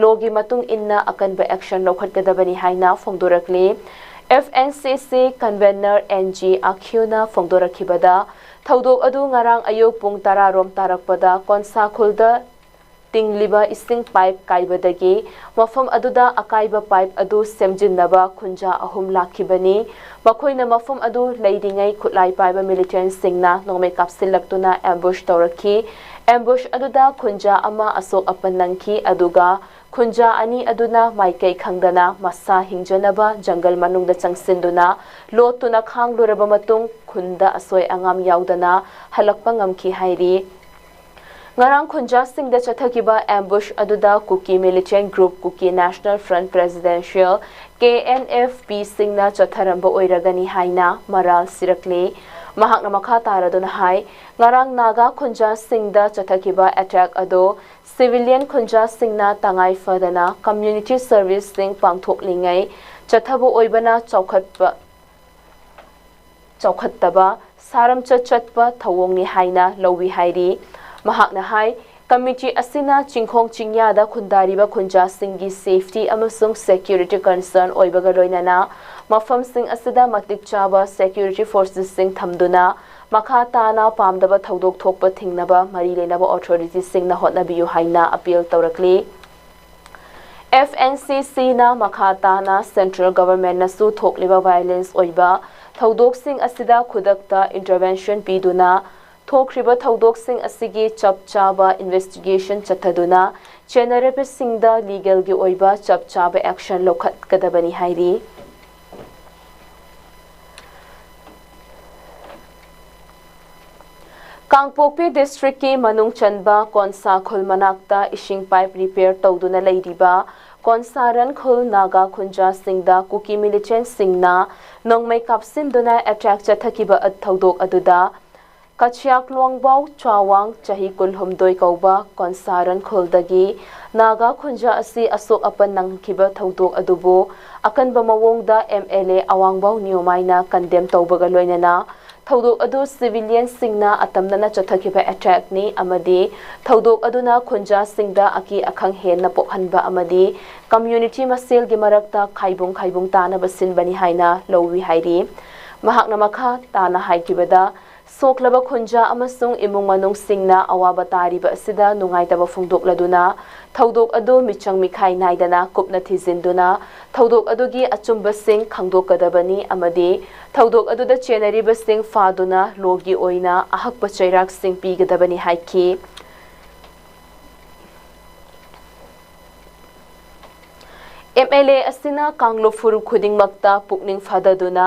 ꯂꯣꯒꯤ ꯃꯇꯨꯡ ꯏꯟꯅ ꯑꯀꯟꯕ ꯑꯦꯛꯁꯟ ꯂꯧꯈꯠꯀꯗꯕꯅꯤ ꯍꯥꯏꯅ ꯐꯣꯡꯗꯣꯔꯛꯂꯤ꯫ ꯑꯦꯐ ꯑꯦꯟ ꯁꯤ ꯁꯤ ꯀꯟꯚꯦꯅꯔ ꯑꯦꯟ ꯖꯤ ꯑꯈ꯭ꯌꯨꯅ ꯐꯣꯡꯗꯣꯔꯛꯈꯤꯕꯗ, ꯊꯧꯗꯣꯛ ꯑꯗꯨ ꯉꯔꯥꯡ ꯑꯌꯨꯛ ꯄꯨꯡ ꯇꯔꯥ ꯔꯣꯝ ꯇꯥꯔꯛꯄꯗ ꯀꯣꯟꯁꯥ ꯈꯨꯜꯗ ꯇꯤꯡꯂꯤꯕ ꯏꯁꯤꯡ ꯄꯥꯏꯞ ꯀꯥꯏꯕꯗꯒꯤ ꯃꯐꯝ ꯑꯗꯨꯗ ꯑꯀꯥꯏꯕ ꯄꯥꯏꯞ ꯑꯗꯨ ꯁꯦꯝꯖꯤꯟꯅꯕ ꯈꯨꯟꯖꯥ ꯑꯍꯨꯝ ꯂꯥꯛꯈꯤꯕꯅꯤ꯫ ꯃꯈꯣꯏꯅ ꯃꯐꯝ ꯑꯗꯨ ꯂꯩꯔꯤꯉꯩ ꯈꯨꯠꯂꯥꯏ ꯄꯥꯏꯕ ꯃꯤꯂꯤꯇꯦꯟꯁꯤꯡꯅ ꯅꯣꯡꯃꯩ ꯀꯥꯞꯁꯤꯜꯂꯛꯇꯨꯅ ꯑꯦꯝꯕꯨꯁ ꯇꯧꯔꯛꯈꯤ꯫ ꯑꯦꯝꯕꯨꯁ ꯑꯗꯨꯗ ꯈꯨꯟꯖꯥ ꯑꯃ ꯑꯁꯣꯛ ꯑꯄꯟ ꯅꯪꯈꯤ, ꯑꯗꯨꯒ ꯈꯨꯟꯖꯥ ꯑꯅꯤ ꯑꯗꯨꯅ ꯃꯥꯏꯀꯩ ꯈꯪꯗꯅ ꯃꯁꯥ ꯍꯤꯡꯖꯅꯕ ꯖꯪꯒꯜ ꯃꯅꯨꯡꯗ ꯆꯪꯁꯤꯟꯗꯨꯅ ꯂꯣꯠꯇꯨꯅ ꯈꯥꯡꯂꯨꯔꯕ ꯃꯇꯨꯡ ꯈꯨꯟꯗ ꯑꯁꯣꯏ ꯑꯉꯥꯝ ꯌꯥꯎꯗꯅ ꯍꯜꯂꯛꯄ ꯉꯝꯈꯤ ꯍꯥꯏꯔꯤ꯫ ꯉꯔꯥꯡ ꯈꯨꯟꯖꯥꯁꯤꯡꯗ ꯆꯠꯊꯈꯤꯕ ꯑꯦꯝꯕꯨꯁ ꯑꯗꯨꯗ Kuki militant group Kuki national front presidential, K N F P, ꯁꯤꯡꯅ ꯆꯠꯊꯔꯝꯕ ꯑꯣꯏꯔꯒꯅꯤ ꯍꯥꯏꯅ ꯃꯔꯥꯜ ꯁꯤꯔꯛꯂꯤ꯫ ꯃꯍꯥꯛꯅ ꯃꯈꯥ ꯇꯥꯔꯗꯨꯅ ꯍꯥꯏ, ꯉꯔꯥꯡ ꯅꯥꯒꯥ ꯈꯨꯟꯖꯥꯁꯤꯡꯗ ꯆꯠꯊꯈꯤꯕ ꯑꯦꯇꯦꯛ ꯑꯗꯨ ꯁꯤꯚꯤꯂꯤꯌꯟ ꯈꯨꯟꯖꯥꯁꯤꯡꯅ ꯇꯉꯥꯏ ꯐꯗꯅ ꯀꯝꯃ꯭ꯌꯨꯅꯤꯇꯤ ꯁꯔꯚꯤꯁꯁꯤꯡ ꯄꯥꯡꯊꯣꯛꯂꯤꯉꯩ ꯆꯠꯊꯕ ꯑꯣꯏꯕꯅ ꯆꯥꯎꯈꯠꯄ ꯆꯥꯎꯈꯠꯇꯕ, ꯁꯥꯔꯝꯆꯠ ꯆꯠꯄ ꯊꯧꯑꯣꯡꯅꯤ ꯍꯥꯏꯅ ꯂꯧꯏ ꯍꯥꯏꯔꯤ꯫ ꯃꯍꯥꯛꯅ ꯍꯥꯏ, ꯀꯃꯤꯇꯤ ꯑꯁꯤꯅ ꯆꯤꯡꯈꯣꯡ ꯆꯤꯡꯌꯥꯗ ꯈꯨꯟꯗꯥꯔꯤꯕ ꯈꯨꯟꯖꯥꯁꯤꯡꯒꯤ ꯁꯦꯐꯇꯤ ꯑꯃꯁꯨꯡ ꯁꯦꯀ꯭ꯌꯨꯔꯤꯇꯤ ꯀꯟꯁꯔꯟ ꯑꯣꯏꯕꯒ ꯂꯣꯏꯅꯅ ꯃꯐꯝꯁꯤꯡ ꯑꯁꯤꯗ ꯃꯇꯤꯛ ꯆꯥꯕ ꯁꯦꯀ꯭ꯌꯨꯔꯤꯇꯤ ꯐꯣꯔꯁꯦꯁꯁꯤꯡ ꯊꯝꯗꯨꯅ ꯃꯈꯥ ꯇꯥꯅ ꯄꯥꯝꯗꯕ ꯊꯧꯗꯣꯛ ꯊꯣꯛꯄ ꯊꯤꯡꯅꯕ ꯃꯔꯤ ꯂꯩꯅꯕ ꯑꯣꯊꯣꯔꯤꯇꯤꯁꯤꯡꯅ ꯍꯣꯠꯅꯕꯤꯌꯨ ꯍꯥꯏꯅ ꯑꯄꯤꯜ ꯇꯧꯔꯛꯂꯤ꯫ ꯑꯦꯐ ꯑꯦꯟ ꯁꯤ ꯁꯤꯅ ꯃꯈꯥ ꯇꯥꯅ ꯁꯦꯟꯇ꯭ꯔꯦꯜ ꯒꯚꯔꯟꯃꯦꯟꯠꯅꯁꯨ ꯊꯣꯛꯂꯤꯕ ꯚꯥꯏꯑꯣꯂꯦꯟꯁ ꯑꯣꯏꯕ ꯊꯧꯗꯣꯛꯁꯤꯡ ꯑꯁꯤꯗ ꯈꯨꯗꯛꯇ ꯏꯟꯇꯔꯚꯦꯟꯁꯟ ꯄꯤꯗꯨꯅ ꯊꯣꯛꯈ꯭ꯔꯤꯕ ꯊꯧꯗꯣꯛꯁꯤꯡ ꯑꯁꯤꯒꯤ ꯆꯞ ꯆꯥꯕ ꯏꯟꯚꯦꯁꯇꯤꯒꯦꯁꯟ ꯆꯠꯊꯗꯨꯅ ꯆꯦꯟꯅꯔꯤꯕꯁꯤꯡꯗ ꯂꯤꯒꯦꯜꯒꯤ ꯑꯣꯏꯕ ꯆꯞ ꯆꯥꯕ ꯑꯦꯛꯁꯟ ꯂꯧꯈꯠꯀꯗꯕꯅꯤ ꯍꯥꯏꯔꯤ꯫ ꯀꯥꯡꯄꯣꯛꯄꯤ ꯗꯤꯁꯇ꯭ꯔꯤꯛꯀꯤ ꯃꯅꯨꯡ ꯆꯟꯕ ꯀꯣꯟꯁꯥ ꯈꯨꯜ ꯃꯅꯥꯛꯇ ꯏꯁꯤꯡ ꯄꯥꯏꯞ ꯔꯤꯄꯦꯌꯔ ꯇꯧꯗꯨꯅ ꯂꯩꯔꯤꯕ ꯀꯣꯟꯁꯥꯔꯟ ꯈꯨꯜ ꯅꯥꯒꯥ ꯈꯨꯟꯖꯥꯁꯤꯡꯗ ꯀꯨꯀꯤ ꯃꯤꯂꯤꯇꯦꯟꯁꯤꯡꯅ ꯅꯣꯡꯃꯩ ꯀꯥꯞꯁꯤꯟꯗꯨꯅ ꯑꯦꯇꯦꯛ ꯆꯠꯊꯈꯤꯕ ꯊꯧꯗꯣꯛ ꯑꯗꯨꯗ ꯀꯆꯤꯌꯥꯛ ꯂꯣꯡꯕꯥꯎ ꯆꯥꯋꯥꯡ, ꯆꯍꯤ ꯀꯨꯟꯍꯨꯝꯗꯣꯏ ꯀꯧꯕ ꯀꯣꯟꯁꯥꯔꯟ ꯈꯨꯜꯗꯒꯤ ꯅꯥꯒꯥ ꯈꯨꯟꯖꯥ ꯑꯁꯤ ꯑꯁꯣꯛ ꯑꯄꯟ ꯅꯪꯈꯤꯕ ꯊꯧꯗꯣꯛ ꯑꯗꯨꯕꯨ ꯑꯀꯟꯕ ꯃꯑꯣꯡꯗ ꯑꯦꯝ ꯑꯦꯜ ꯑꯦ ꯑꯋꯥꯡꯕꯥꯎ ꯅꯤꯌꯣꯃꯥꯏꯅ ꯀꯟꯗꯦꯝ ꯇꯧꯕꯒ ꯂꯣꯏꯅꯅ ꯊꯧꯗꯣꯛ ꯑꯗꯨ ꯁꯤꯚꯤꯂꯤꯌꯟꯁꯤꯡꯅ ꯑꯇꯝꯅꯅ ꯆꯠꯊꯈꯤꯕ ꯑꯦꯇꯦꯛꯅꯤ ꯑꯃꯗꯤ ꯊꯧꯗꯣꯛ ꯑꯗꯨꯅ ꯈꯨꯟꯖꯥꯁꯤꯡꯗ ꯑꯀꯤ ꯑꯈꯪ ꯍꯦꯟꯅ ꯄꯣꯛꯍꯟꯕ ꯑꯃꯗꯤ ꯀꯝꯃ꯭ꯌꯨꯅꯤꯇꯤ ꯃꯁꯦꯜꯒꯤ ꯃꯔꯛꯇ ꯈꯥꯏꯕꯨꯡ ꯈꯥꯏꯕꯨꯡ ꯇꯥꯅꯕ ꯁꯤꯟꯕꯅꯤ ꯍꯥꯏꯅ ꯂꯧꯏ ꯍꯥꯏꯔꯤ꯫ ꯃꯍꯥꯛꯅ ꯃꯈꯥ ꯇꯥꯅ ꯍꯥꯏꯈꯤꯕꯗ, ꯁꯣꯛꯂꯕ ꯈꯨꯟꯖꯥ ꯑꯃꯁꯨꯡ ꯏꯃꯨꯡ ꯃꯅꯨꯡꯁꯤꯡꯅ ꯑꯋꯥꯕ ꯇꯥꯔꯤꯕ ꯑꯁꯤꯗ ꯅꯨꯡꯉꯥꯏꯇꯕ ꯐꯣꯡꯗꯣꯛꯂꯗꯨꯅ, ꯊꯧꯗꯣꯛ ꯑꯗꯨ ꯃꯤꯆꯪ ꯃꯤꯈꯥꯏ ꯅꯥꯏꯗꯅ ꯀꯨꯞꯅ ꯊꯤꯖꯤꯟꯗꯨꯅ, ꯊꯧꯗꯣꯛ ꯑꯗꯨꯒꯤ ꯑꯆꯨꯝꯕꯁꯤꯡ ꯈꯪꯗꯣꯛꯀꯗꯕꯅꯤ ꯑꯃꯗꯤ ꯊꯧꯗꯣꯛ ꯑꯗꯨꯗ ꯆꯦꯟꯅꯔꯤꯕꯁꯤꯡ ꯐꯥꯗꯨꯅ ꯂꯣꯒꯤ ꯑꯣꯏꯅ ꯑꯍꯛꯄ ꯆꯩꯔꯥꯛꯁꯤꯡ ꯄꯤꯒꯗꯕꯅꯤ ꯍꯥꯏꯈꯤ꯫ ꯑꯦꯝ ꯑꯦꯜ ꯑꯦ ꯑꯁꯤꯅ ꯀꯥꯡꯂꯨꯞ ꯐꯨꯔꯨꯞ ꯈꯨꯗꯤꯡꯃꯛꯇ ꯄꯨꯛꯅꯤꯡ ꯐꯊꯗꯨꯅ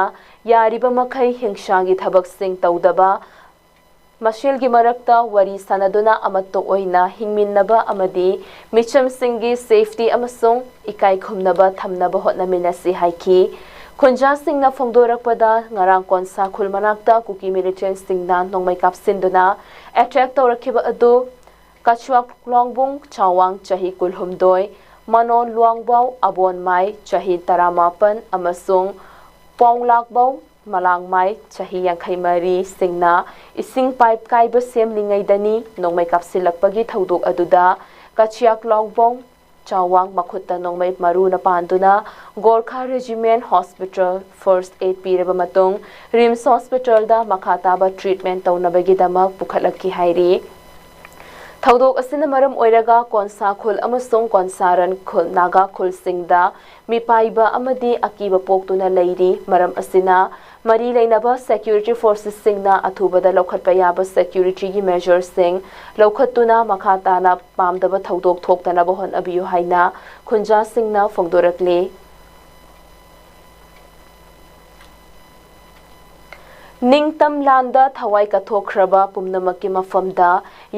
ꯌꯥꯔꯤꯕ ꯃꯈꯩ ꯍꯤꯡꯁꯥꯒꯤ ꯊꯕꯛꯁꯤꯡ ꯇꯧꯗꯕ, ꯃꯁꯦꯜꯒꯤ ꯃꯔꯛꯇ ꯋꯥꯔꯤ ꯁꯥꯅꯗꯨꯅ ꯑꯃꯠꯇ ꯑꯣꯏꯅ ꯍꯤꯡꯃꯤꯟꯅꯕ ꯑꯃꯗꯤ ꯃꯤꯆꯝꯁꯤꯡꯒꯤ ꯁꯦꯐꯇꯤ ꯑꯃꯁꯨꯡ ꯏꯀꯥꯏ ꯈꯨꯝꯅꯕ ꯊꯝꯅꯕ ꯍꯣꯠꯅꯃꯤꯟꯅꯁꯤ ꯍꯥꯏꯈꯤ꯫ ꯈꯨꯟꯖꯥꯁꯤꯡꯅ ꯐꯣꯡꯗꯣꯔꯛꯄꯗ, ꯉꯔꯥꯡ ꯀꯣꯟꯁꯥ ꯈꯨꯜ ꯃꯅꯥꯛꯇ ꯀꯨꯀꯤ ꯃꯤꯂꯤꯇꯦꯟꯁꯤꯡꯅ ꯅꯣꯡꯃꯩ ꯀꯥꯞꯁꯤꯟꯗꯨꯅ ꯑꯦꯇꯦꯛ ꯇꯧꯔꯛꯈꯤꯕ ꯑꯗꯨ ꯀꯆꯨꯋꯥꯛ ꯂꯣꯡꯕꯨꯡ ꯆꯥꯋꯥꯡ, ꯆꯍꯤ ꯀꯨꯟꯍꯨꯝꯗꯣꯏ, ꯃꯅꯣꯟ ꯂꯨꯋꯥꯡꯕꯥꯎ ꯑꯕꯣꯟꯃꯥꯏ, ꯆꯍꯤ ꯇꯔꯥꯃꯥꯄꯟ, ꯑꯃꯁꯨꯡ ꯄꯥꯎꯂꯥꯛꯕꯥꯎ ꯃꯂꯥꯡꯃꯥꯏ, ꯆꯍꯤ ꯌꯥꯡꯈꯩ ꯃꯔꯤ ꯁꯤꯡꯅ ꯏꯁꯤꯡ ꯄꯥꯏꯞ ꯀꯥꯏꯕ ꯁꯦꯝꯂꯤꯉꯩꯗꯅꯤ ꯅꯣꯡꯃꯩ ꯀꯥꯞꯁꯤꯜꯂꯛꯄꯒꯤ ꯊꯧꯗꯣꯛ ꯑꯗꯨꯗ ꯀꯆꯤꯌꯥꯛ ꯂꯣꯡꯕꯣꯡ ꯆꯥꯋꯥꯡ ꯃꯈꯨꯠꯇ ꯅꯣꯡꯃꯩ ꯃꯔꯨꯅ ꯄꯥꯟꯗꯨꯅ Gorkha regiment hospital first aid ꯄꯤꯔꯕ ꯃꯇꯨꯡ ꯔꯤꯝꯁ ꯍꯣꯁꯄꯤꯇꯥꯜꯗ ꯃꯈꯥ ꯇꯥꯕ ꯇ꯭ꯔꯤꯠꯃꯦꯟ ꯇꯧꯅꯕꯒꯤꯗꯃꯛ ꯄꯨꯈꯠꯂꯛꯈꯤ ꯍꯥꯏꯔꯤ꯫ ꯊꯧꯗꯣꯛ ꯑꯁꯤꯅ ꯃꯔꯝ ꯑꯣꯏꯔꯒ ꯀꯣꯟꯁꯥ ꯈꯨꯜ ꯑꯃꯁꯨꯡ ꯀꯣꯟꯁꯥꯔꯟ ꯈꯨꯜ, ꯅꯥꯒꯥ ꯈꯨꯜꯁꯤꯡꯗ ꯃꯤꯄꯥꯏꯕ ꯑꯃꯗꯤ ꯑꯀꯤꯕ ꯄꯣꯛꯇꯨꯅ ꯂꯩꯔꯤ꯫ ꯃꯔꯝ ꯑꯁꯤꯅ ꯃꯔꯤ ꯂꯩꯅꯕ ꯁꯦꯀ꯭ꯌꯨꯔꯤꯇꯤ ꯐꯣꯔꯁꯦꯁꯁꯤꯡꯅ ꯑꯊꯨꯕꯗ ꯂꯧꯈꯠꯄ ꯌꯥꯕ ꯁꯦꯀ꯭ꯌꯨꯔꯤꯇꯤꯒꯤ ꯃꯦꯖꯔꯁꯤꯡ ꯂꯧꯈꯠꯇꯨꯅ ꯃꯈꯥ ꯇꯥꯅ ꯄꯥꯝꯗꯕ ꯊꯧꯗꯣꯛ ꯊꯣꯛꯇꯅꯕ ꯍꯣꯠꯅꯕꯤꯌꯨ ꯍꯥꯏꯅ ꯈꯨꯟꯖꯥꯁꯤꯡꯅ ꯐꯣꯡꯗꯣꯔꯛꯂꯤ꯫ ꯅꯤꯡꯇꯝ ꯂꯥꯟꯗ ꯊꯋꯥꯏ ꯀꯠꯊꯣꯛꯈ꯭ꯔꯕ ꯄꯨꯝꯅꯃꯛꯀꯤ ꯃꯐꯝꯗ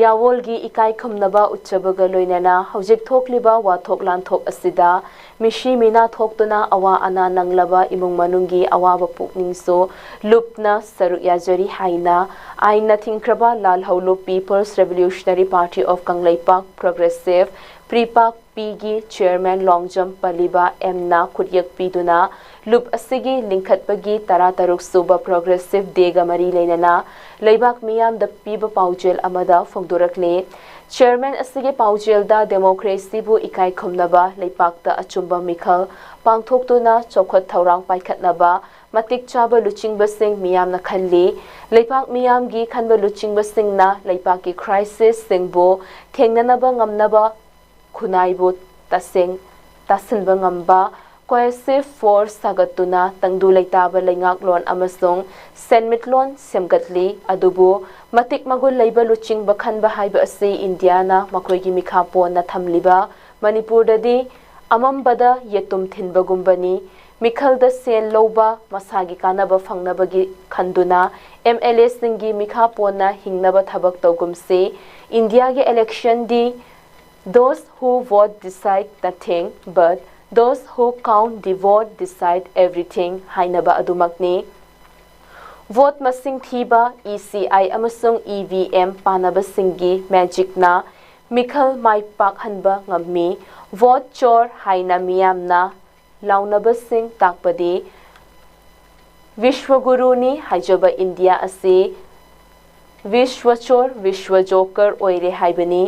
ꯌꯥꯋꯣꯜꯒꯤ ꯏꯀꯥꯏ ꯈꯨꯝꯅꯕ ꯎꯠꯆꯕꯒ ꯂꯣꯏꯅꯅ ꯍꯧꯖꯤꯛ ꯊꯣꯛꯂꯤꯕ ꯋꯥꯊꯣꯛ ꯂꯥꯟꯊꯣꯛ ꯑꯁꯤꯗ ꯃꯤꯁꯤ ꯃꯤꯅꯥ ꯊꯣꯛꯇꯨꯅ ꯑꯋꯥ ꯑꯅꯥ ꯅꯪꯂꯕ ꯏꯃꯨꯡ ꯃꯅꯨꯡꯒꯤ ꯑꯋꯥꯕ ꯄꯨꯛꯅꯤꯡꯁꯨ ꯂꯨꯞꯅ ꯁꯔꯨꯛ ꯌꯥꯖꯔꯤ ꯍꯥꯏꯅ ꯑꯥꯏꯟꯅ ꯊꯤꯡꯈ꯭ꯔꯕ ꯂꯥꯜꯍꯧꯂꯨꯞ People's Revolutionary Party of Kangleipak Progressive ꯄ꯭ꯔꯤꯄꯥꯛ ꯄꯤꯒꯤ ꯆꯤꯌꯔꯃꯦꯟ ꯂꯣꯡꯖꯝ ꯄꯂꯤꯕ ꯑꯦꯝꯅ ꯈꯨꯠꯌꯦꯛ ꯄꯤꯗꯨꯅ ꯂꯨꯞ ꯑꯁꯤꯒꯤ ꯂꯤꯡꯈꯠꯄꯒꯤ ꯇꯔꯥꯇꯔꯨꯛ ꯁꯨꯕ Progressive Dayꯒ ꯃꯔꯤ ꯂꯩꯅꯅ ꯂꯩꯕꯥꯛ ꯃꯤꯌꯥꯝꯗ ꯄꯤꯕ ꯄꯥꯎꯖꯦꯜ ꯑꯃꯗ ꯐꯣꯡꯗꯣꯔꯛꯂꯤ꯫ ꯆꯤꯌꯔꯃꯦꯟ ꯑꯁꯤꯒꯤ ꯄꯥꯎꯖꯦꯜꯗ ꯗꯦꯃꯣꯀ꯭ꯔꯦꯁꯤꯕꯨ ꯏꯀꯥꯏ ꯈꯨꯝꯅꯕ, ꯂꯩꯄꯥꯛꯇ ꯑꯆꯨꯝꯕ ꯃꯤꯈꯜ ꯄꯥꯡꯊꯣꯛꯇꯨꯅ ꯆꯥꯎꯈꯠ ꯊꯧꯔꯥꯡ ꯄꯥꯏꯈꯠꯅꯕ ꯃꯇꯤꯛ ꯆꯥꯕ ꯂꯨꯆꯤꯡꯕꯁꯤꯡ ꯃꯤꯌꯥꯝꯅ ꯈꯜꯂꯤ꯫ ꯂꯩꯄꯥꯛ ꯃꯤꯌꯥꯝꯒꯤ ꯈꯟꯕ ꯂꯨꯆꯤꯡꯕꯁꯤꯡꯅ ꯂꯩꯄꯥꯛꯀꯤ crisis ꯁꯤꯡꯕꯨ ꯊꯦꯡꯅꯅꯕ ꯉꯝꯅꯕ ꯈꯨꯟꯅꯥꯏꯕꯨ ꯇꯁꯦꯡ ꯇꯥꯁꯤꯟꯕ ꯉꯝꯕ cohesive force ꯁꯥꯒꯠꯇꯨꯅ ꯇꯪꯗꯨ ꯂꯩꯇꯥꯕ ꯂꯩꯉꯥꯛꯂꯣꯟ ꯑꯃꯁꯨꯡ ꯁꯦꯟꯃꯤꯠꯂꯣꯟ ꯁꯦꯝꯒꯠꯂꯤ꯫ ꯑꯗꯨꯕꯨ ꯃꯇꯤꯛ ꯃꯒꯨꯟ ꯂꯩꯕ ꯂꯨꯆꯤꯡꯕ ꯈꯟꯕ ꯍꯥꯏꯕ ꯑꯁꯤ ꯏꯟꯗꯤꯌꯥꯅ ꯃꯈꯣꯏꯒꯤ ꯃꯤꯈꯥ ꯄꯣꯟꯅ ꯊꯝꯂꯤꯕ ꯃꯅꯤꯄꯨꯔꯗꯗꯤ ꯑꯃꯝꯕꯗ ꯌꯦꯇꯨꯝ ꯊꯤꯟꯕꯒꯨꯝꯕꯅꯤ꯫ ꯃꯤꯈꯜꯗ ꯁꯦꯜ ꯂꯧꯕ, ꯃꯁꯥꯒꯤ ꯀꯥꯟꯅꯕ ꯐꯪꯅꯕꯒꯤ ꯈꯟꯗꯨꯅ M L A ꯁꯤꯡꯒꯤ ꯃꯤꯈꯥ ꯄꯣꯟꯅ ꯍꯤꯡꯅꯕ ꯊꯕꯛ ꯇꯧꯒꯨꯝꯁꯤ꯫ ꯏꯟꯗꯤꯌꯥꯒꯤ election D "Those who vote decide nothing, but those who count the vote decide everything" ꯍꯥꯏꯅꯕ ꯑꯗꯨꯃꯛꯅꯤ꯫ ꯚꯣꯠ ꯃꯁꯤꯡ ꯊꯤꯕ, E C I ꯑꯃꯁꯨꯡ E V M ꯄꯥꯟꯅꯕꯁꯤꯡꯒꯤ magicꯅ ꯃꯤꯈꯜ ꯃꯥꯏ ꯄꯥꯛꯍꯟꯕ ꯉꯝꯃꯤ꯫ ꯚꯣꯠ ꯆꯣꯔ ꯍꯥꯏꯅ ꯃꯤꯌꯥꯝꯅ ꯂꯥꯎꯅꯕꯁꯤꯡ ꯇꯥꯛꯄꯗꯤ ꯕꯤꯁ꯭ꯋꯒꯨꯔꯨꯅꯤ ꯍꯥꯏꯖꯕ ꯏꯟꯗꯤꯌꯥ ꯑꯁꯤ ꯕꯤꯁ꯭ꯋꯆꯣꯔ, ꯕꯤꯁ꯭ꯋ ꯖꯣꯀꯔ ꯑꯣꯏꯔꯦ ꯍꯥꯏꯕꯅꯤ꯫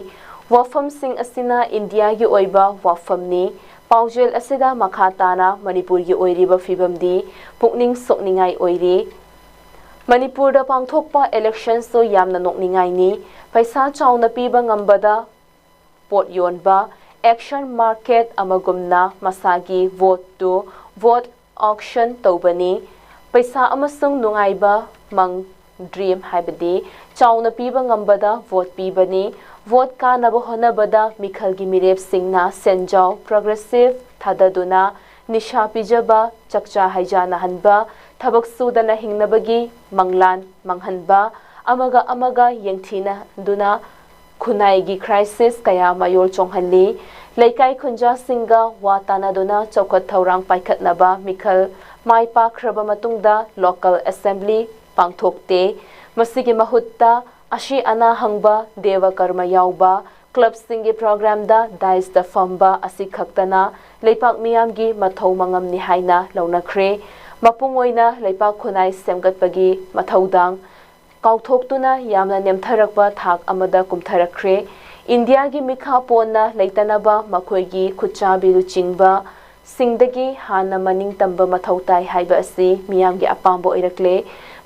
ꯋꯥꯐꯝꯁꯤꯡ ꯑꯁꯤꯅ ꯏꯟꯗꯤꯌꯥꯒꯤ ꯑꯣꯏꯕ ꯋꯥꯐꯝꯅꯤ꯫ ꯄꯥꯎꯖꯦꯜ ꯑꯁꯤꯗ ꯃꯈꯥ ꯇꯥꯅ ꯃꯅꯤꯄꯨꯔꯒꯤ ꯑꯣꯏꯔꯤꯕ ꯐꯤꯕꯝꯗꯤ ꯄꯨꯛꯅꯤꯡ ꯁꯣꯛꯅꯤꯡꯉꯥꯏ ꯑꯣꯏꯔꯤ꯫ ꯃꯅꯤꯄꯨꯔꯗ ꯄꯥꯡꯊꯣꯛꯄ election ꯁꯨ ꯌꯥꯝꯅ ꯅꯣꯛꯅꯤꯡꯉꯥꯏꯅꯤ꯫ ꯄꯩꯁꯥ ꯆꯥꯎꯅ ꯄꯤꯕ ꯉꯝꯕꯗ ꯄꯣꯠ ꯌꯣꯟꯕ, auction market ꯑꯃꯒꯨꯝꯅ ꯃꯁꯥꯒꯤ vote ꯇꯨ vote auction ꯇꯧꯕꯅꯤ꯫ ꯄꯩꯁꯥ ꯑꯃꯁꯨꯡ ꯅꯨꯡꯉꯥꯏꯕ ꯃꯪ, dream ꯍꯥꯏꯕꯗꯤ ꯆꯥꯎꯅ ꯄꯤꯕ ꯉꯝꯕꯗ vote ꯄꯤꯕꯅꯤ꯫ Vote ꯀꯥꯅꯕ ꯍꯣꯠꯅꯕꯗ ꯃꯤꯈꯜꯒꯤ ꯃꯤꯔꯦꯞꯁꯤꯡꯅ ꯁꯦꯟꯖꯥꯎ, progressive ꯊꯥꯗꯗꯨꯅ ꯅꯤꯁꯥ ꯄꯤꯖꯕ, ꯆꯥꯛꯆꯥ ꯍꯩꯖꯥꯟꯅꯍꯟꯕ, ꯊꯕꯛ ꯁꯨꯗꯅ ꯍꯤꯡꯅꯕꯒꯤ ꯃꯪꯂꯥꯟ ꯃꯥꯡꯍꯟꯕ, ꯑꯃꯒ ꯑꯃꯒ ꯌꯦꯡꯊꯤꯅꯗꯨꯅ ꯈꯨꯟꯅꯥꯏꯒꯤ crisis ꯀꯌꯥ ꯃꯌꯣꯜ ꯆꯣꯡꯍꯜꯂꯤ꯫ ꯂꯩꯀꯥꯏ ꯈꯨꯟꯖꯥꯁꯤꯡꯒ ꯋꯥ ꯇꯥꯅꯗꯨꯅ ꯆꯥꯎꯈꯠ ꯊꯧꯔꯥꯡ ꯄꯥꯏꯈꯠꯅꯕ ꯃꯤꯈꯜ ꯃꯥꯏ ꯄꯥꯛꯈ꯭ꯔꯕ ꯃꯇꯨꯡꯗ local assembly ꯄꯥꯡꯊꯣꯛꯇꯦ꯫ ꯃꯁꯤꯒꯤ ꯃꯍꯨꯠꯇ ꯑꯁꯤ ꯑꯅꯥ ꯍꯪꯕ, ꯗꯦꯕ ꯀꯔꯃ ꯌꯥꯎꯕ, clubꯁꯤꯡꯒꯤ programꯗ dais ꯐꯝꯕ ꯑꯁꯤ ꯈꯛꯇꯅ ꯂꯩꯄꯥꯛ ꯃꯤꯌꯥꯝꯒꯤ ꯃꯊꯧ ꯃꯉꯝꯅꯤ ꯍꯥꯏꯅ ꯂꯧꯅꯈ꯭ꯔꯦ꯫ ꯃꯄꯨꯡ ꯑꯣꯏꯅ ꯂꯩꯄꯥꯛ ꯈꯨꯟꯅꯥꯏ ꯁꯦꯝꯒꯠꯄꯒꯤ ꯃꯊꯧꯗꯥꯡ ꯀꯥꯎꯊꯣꯛꯇꯨꯅ ꯌꯥꯝꯅ ꯅꯦꯝꯊꯔꯛꯄ ꯊꯥꯛ ꯑꯃꯗ ꯀꯨꯝꯊꯔꯛꯈ꯭ꯔꯦ꯫ ꯏꯟꯗꯤꯌꯥꯒꯤ ꯃꯤꯈꯥ ꯄꯣꯟꯅ ꯂꯩꯇꯅꯕ ꯃꯈꯣꯏꯒꯤ ꯈꯨꯠꯆꯥꯕꯤ ꯂꯨꯆꯤꯡꯕ ꯁꯤꯡꯗꯒꯤ ꯍꯥꯟꯅ ꯃꯅꯤꯡ ꯇꯝꯕ ꯃꯊꯧ ꯇꯥꯏ ꯍꯥꯏꯕ ꯑꯁꯤ ꯃꯤꯌꯥꯝꯒꯤ ꯑꯄꯥꯝꯕ ꯑꯣꯏꯔꯛꯂꯦ꯫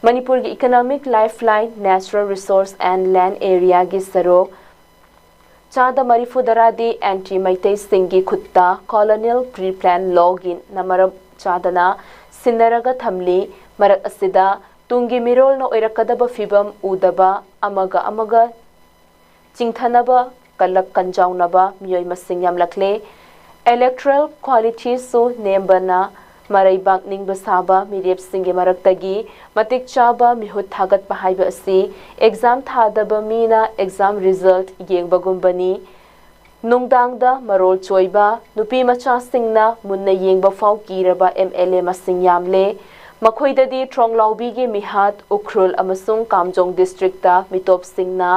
ꯃꯅꯤꯄꯨꯔꯒꯤ economic lifeline, natural resource and land areaꯒꯤ ꯁꯔꯨꯛ ꯆꯥꯗ ꯃꯔꯤꯐꯨ ꯇꯔꯥꯗꯤ ꯑꯦꯟꯇꯤ ꯃꯩꯇꯩꯁꯤꯡꯒꯤ ꯈꯨꯠꯇ colonial pre-plan lawꯒꯤꯅ ꯃꯔꯝ ꯆꯥꯗꯅ ꯁꯤꯟꯅꯔꯒ ꯊꯝꯂꯤ꯫ ꯃꯔꯛ ꯑꯁꯤꯗ ꯇꯨꯡꯒꯤ ꯃꯤꯔꯣꯜꯅ ꯑꯣꯏꯔꯛꯀꯗꯕ ꯐꯤꯕꯝ ꯎꯗꯕ, ꯑꯃꯒ ꯑꯃꯒ ꯆꯤꯡꯊꯅꯕ, ꯀꯜꯂꯛ ꯀꯟꯖꯥꯎꯅꯕ ꯃꯤꯑꯣꯏ ꯃꯁꯤꯡ ꯌꯥꯝꯂꯛꯂꯦ꯫ Electoral qualityꯁꯨ ꯅꯦꯝꯕꯅ ꯃꯔꯩꯕꯥꯛ ꯅꯤꯡꯕ ꯁꯥꯕ ꯃꯤꯔꯦꯞꯁꯤꯡꯒꯤ ꯃꯔꯛꯇꯒꯤ ꯃꯇꯤꯛ ꯆꯥꯕ ꯃꯤꯍꯨꯠ ꯊꯥꯒꯠꯄ ꯍꯥꯏꯕ ꯑꯁꯤ exam ꯊꯥꯗꯕ ꯃꯤꯅ exam result ꯌꯦꯡꯕꯒꯨꯝꯕꯅꯤ꯫ ꯅꯨꯡꯗꯥꯡꯗ ꯃꯔꯣꯜ ꯆꯣꯏꯕ, ꯅꯨꯄꯤ ꯃꯆꯥꯁꯤꯡꯅ ꯃꯨꯟꯅ ꯌꯦꯡꯕ ꯐꯥꯎ ꯀꯤꯔꯕ MLA ꯃꯁꯤꯡ ꯌꯥꯝꯂꯦ꯫ ꯃꯈꯣꯏꯗꯗꯤ ꯇ꯭ꯔꯣꯡꯂꯥꯎꯕꯤꯒꯤ ꯃꯤꯍꯥꯠ, ꯎꯈ꯭ꯔꯨꯜ ꯑꯃꯁꯨꯡ ꯀꯥꯝꯖꯣꯡ districtꯇ ꯃꯤꯇꯣꯞꯁꯤꯡꯅ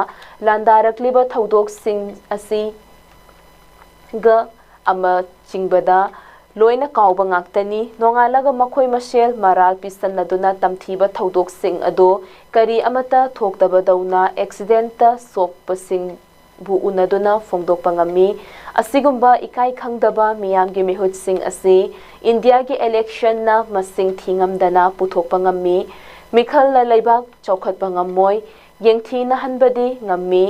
ꯂꯥꯟꯗꯥꯔꯛꯂꯤꯕ ꯊꯧꯗꯣꯛꯁꯤꯡ ꯑꯁꯤꯒ ꯑꯃ ꯆꯤꯡꯕꯗ ꯂꯣꯏꯅ ꯀꯥꯎꯕ ꯉꯥꯛꯇꯅꯤ꯫ ꯅꯣꯡꯉꯥꯜꯂꯒ ꯃꯈꯣꯏ ꯃꯁꯦꯜ ꯃꯔꯥꯜ ꯄꯤꯁꯟꯅꯗꯨꯅ ꯇꯝꯊꯤꯕ ꯊꯧꯗꯣꯛꯁꯤꯡ ꯑꯗꯨ ꯀꯔꯤ ꯑꯃꯠꯇ ꯊꯣꯛꯇꯕꯗꯧꯅ accidentꯇ ꯁꯣꯛꯄꯁꯤꯡꯕꯨ ꯎꯅꯗꯨꯅ ꯐꯣꯡꯗꯣꯛꯄ ꯉꯝꯃꯤ꯫ ꯑꯁꯤꯒꯨꯝꯕ ꯏꯀꯥꯏ ꯈꯪꯗꯕ ꯃꯤꯌꯥꯝꯒꯤ ꯃꯤꯍꯨꯠꯁꯤꯡ ꯑꯁꯤ ꯏꯟꯗꯤꯌꯥꯒꯤ electionꯅ ꯃꯁꯤꯡ ꯊꯤꯉꯝꯗꯅ ꯄꯨꯊꯣꯛꯄ ꯉꯝꯃꯤ꯫ ꯃꯤꯈꯜꯅ ꯂꯩꯕꯥꯛ ꯆꯥꯎꯈꯠꯄ ꯉꯝꯃꯣꯏ꯫ ꯌꯦꯡꯊꯤꯅꯍꯟꯕꯗꯤ ꯉꯝꯃꯤ꯫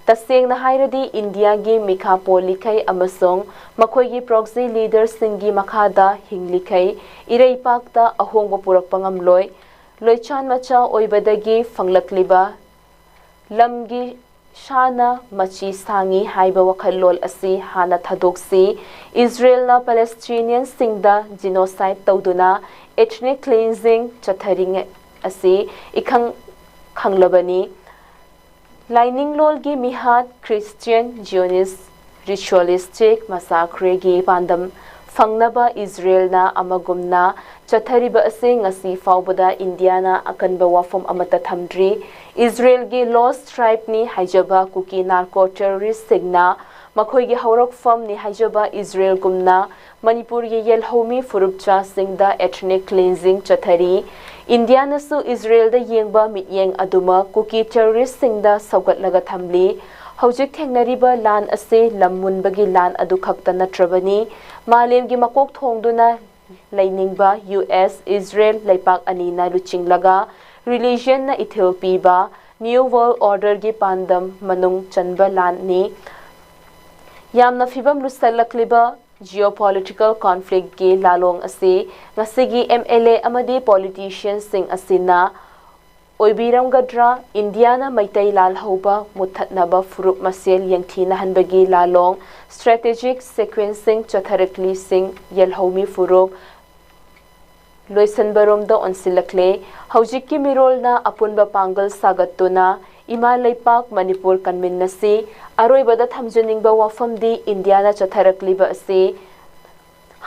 ꯇꯁꯦꯡꯅ ꯍꯥꯏꯔꯗꯤ ꯏꯟꯗꯤꯌꯥꯒꯤ ꯃꯤꯈꯥ ꯄꯣꯜꯂꯤꯈꯩ ꯑꯃꯁꯨꯡ ꯃꯈꯣꯏꯒꯤ proxy leaderꯁꯤꯡꯒꯤ ꯃꯈꯥꯗ ꯍꯤꯡꯂꯤꯈꯩ ꯏꯔꯩꯄꯥꯛꯇ ꯑꯍꯣꯡꯕ ꯄꯨꯔꯛꯄ ꯉꯝꯂꯣꯏ꯫ ꯂꯣꯏꯆꯥꯟ ꯃꯆꯥ ꯑꯣꯏꯕꯗꯒꯤ ꯐꯪꯂꯛꯂꯤꯕ ꯂꯝꯒꯤ ꯁꯥꯅ ꯃꯆꯤ ꯁꯥꯡꯉꯤ ꯍꯥꯏꯕ ꯋꯥꯈꯜꯂꯣꯟ ꯑꯁꯤ ꯍꯥꯟꯅ ꯊꯥꯗꯣꯛꯁꯤ꯫ ꯏꯖꯔꯦꯜꯅ ꯄꯦꯂꯦꯁꯇꯤꯅꯤꯌꯟꯁꯤꯡꯗ ꯖꯤꯅꯣꯁꯥꯏꯗ ꯇꯧꯗꯨꯅ ethnic cleansing ꯆꯠꯊꯔꯤꯉꯩ ꯑꯁꯤ ꯏꯈꯪ ꯈꯪꯂꯕꯅꯤ꯫ ꯂꯥꯏꯅꯤꯡꯂꯣꯟꯒꯤ ꯃꯤꯍꯥꯠ, Christian Zionist ritualistic massacre ꯒꯤ ꯄꯥꯟꯗꯝ ꯐꯪꯅꯕ ꯏꯖꯔꯦꯜꯅ ꯑꯃꯒꯨꯝꯅ ꯆꯠꯊꯔꯤꯕ ꯑꯁꯤ ꯉꯁꯤ ꯐꯥꯎꯕꯗ ꯏꯟꯗꯤꯌꯥꯅ ꯑꯀꯟꯕ ꯋꯥꯐꯝ ꯑꯃꯠꯇ ꯊꯝꯗ꯭ꯔꯤ꯫ ꯏꯖꯔꯦꯜꯒꯤ Lost Tribe ꯅꯤ ꯍꯥꯏꯖꯕ ꯀꯨꯀꯤ ꯅꯥꯔꯀꯣ ꯇꯦꯔꯣꯔꯤꯁꯁꯤꯡꯅ ꯃꯈꯣꯏꯒꯤ ꯍꯧꯔꯛꯐꯝꯅꯤ ꯍꯥꯏꯖꯕ ꯏꯖꯔꯦꯜꯒꯨꯝꯅ ꯃꯅꯤꯄꯨꯔꯒꯤ ꯌꯦꯜꯍꯧꯃꯤ ꯐꯨꯔꯨꯞꯆꯥꯁꯤꯡꯗ ethnic cleansing ꯆꯠꯊꯔꯤ꯫ ꯏꯟꯗꯤꯌꯥꯅꯁꯨ ꯏꯖꯔꯦꯜꯗ ꯌꯦꯡꯕ ꯃꯤꯠꯌꯦꯡ ꯑꯗꯨꯃꯛ ꯀꯨꯀꯤ ꯇꯦꯔꯣꯔꯤꯁꯁꯤꯡꯗ ꯁꯧꯒꯠꯂꯒ ꯊꯝꯂꯤ꯫ ꯍꯧꯖꯤꯛ ꯊꯦꯡꯅꯔꯤꯕ ꯂꯥꯟ ꯑꯁꯤ ꯂꯝ ꯃꯨꯟꯕꯒꯤ ꯂꯥꯟ ꯑꯗꯨ ꯈꯛꯇ ꯅꯠꯇ꯭ꯔꯕꯅꯤ꯫ ꯃꯥꯂꯦꯝꯒꯤ ꯃꯀꯣꯛ ꯊꯣꯡꯗꯨꯅ ꯂꯩꯅꯤꯡꯕ ꯌꯨ ꯑꯦꯁ, ꯏꯖꯔꯦꯜ ꯂꯩꯄꯥꯛ ꯑꯅꯤꯅ ꯂꯨꯆꯤꯡꯂꯒ religion ꯅ ꯏꯊꯤꯜ ꯄꯤꯕ New World Order ꯒꯤ ꯄꯥꯟꯗꯝ ꯃꯅꯨꯡ ꯆꯟꯕ ꯂꯥꯟꯅꯤ꯫ ꯌꯥꯝꯅ ꯐꯤꯕꯝ ꯂꯨꯁꯜꯂꯛꯂꯤꯕ geopolitical conflict ꯀꯤ ꯂꯥꯂꯣꯡ ꯑꯁꯤ ꯉꯁꯤꯒꯤ ꯑꯦꯝ ꯑꯦꯜ ꯑꯦ ꯑꯃꯗꯤ politician ꯁꯤꯡ ꯑꯁꯤꯅ ꯑꯣꯏꯕꯤꯔꯝꯒꯗ꯭ꯔꯥ? ꯏꯟꯗꯤꯌꯥꯅ ꯃꯩꯇꯩ ꯂꯥꯜꯍꯧꯕ ꯃꯨꯠꯊꯠꯅꯕ ꯐꯨꯔꯨꯞ ꯃꯁꯦꯜ ꯌꯦꯡꯊꯤꯅꯍꯟꯕꯒꯤ ꯂꯥꯂꯣꯡ, strategic sequencing ꯆꯠꯊꯔꯛꯂꯤꯁꯤꯡ ꯌꯦꯜꯍꯧꯃꯤ ꯐꯨꯔꯨꯞ ꯂꯣꯏꯁꯤꯟꯕꯔꯣꯝꯗ ꯑꯣꯟꯁꯤꯜꯂꯛꯂꯦ꯫ ꯍꯧꯖꯤꯛꯀꯤ ꯃꯤꯔꯣꯜꯅ ꯑꯄꯨꯟꯕ ꯄꯥꯡꯒꯜ ꯁꯥꯒꯠꯇꯨꯅ ꯏꯃꯥ ꯂꯩꯄꯥꯛ ꯃꯅꯤꯄꯨꯔ ꯀꯟꯃꯤꯟꯅꯁꯤ꯫ ꯑꯔꯣꯏꯕꯗ ꯊꯝꯖꯅꯤꯡꯕ ꯋꯥꯐꯝꯗꯤ ꯏꯟꯗꯤꯌꯥꯅ ꯆꯠꯊꯔꯛꯂꯤꯕ ꯑꯁꯤ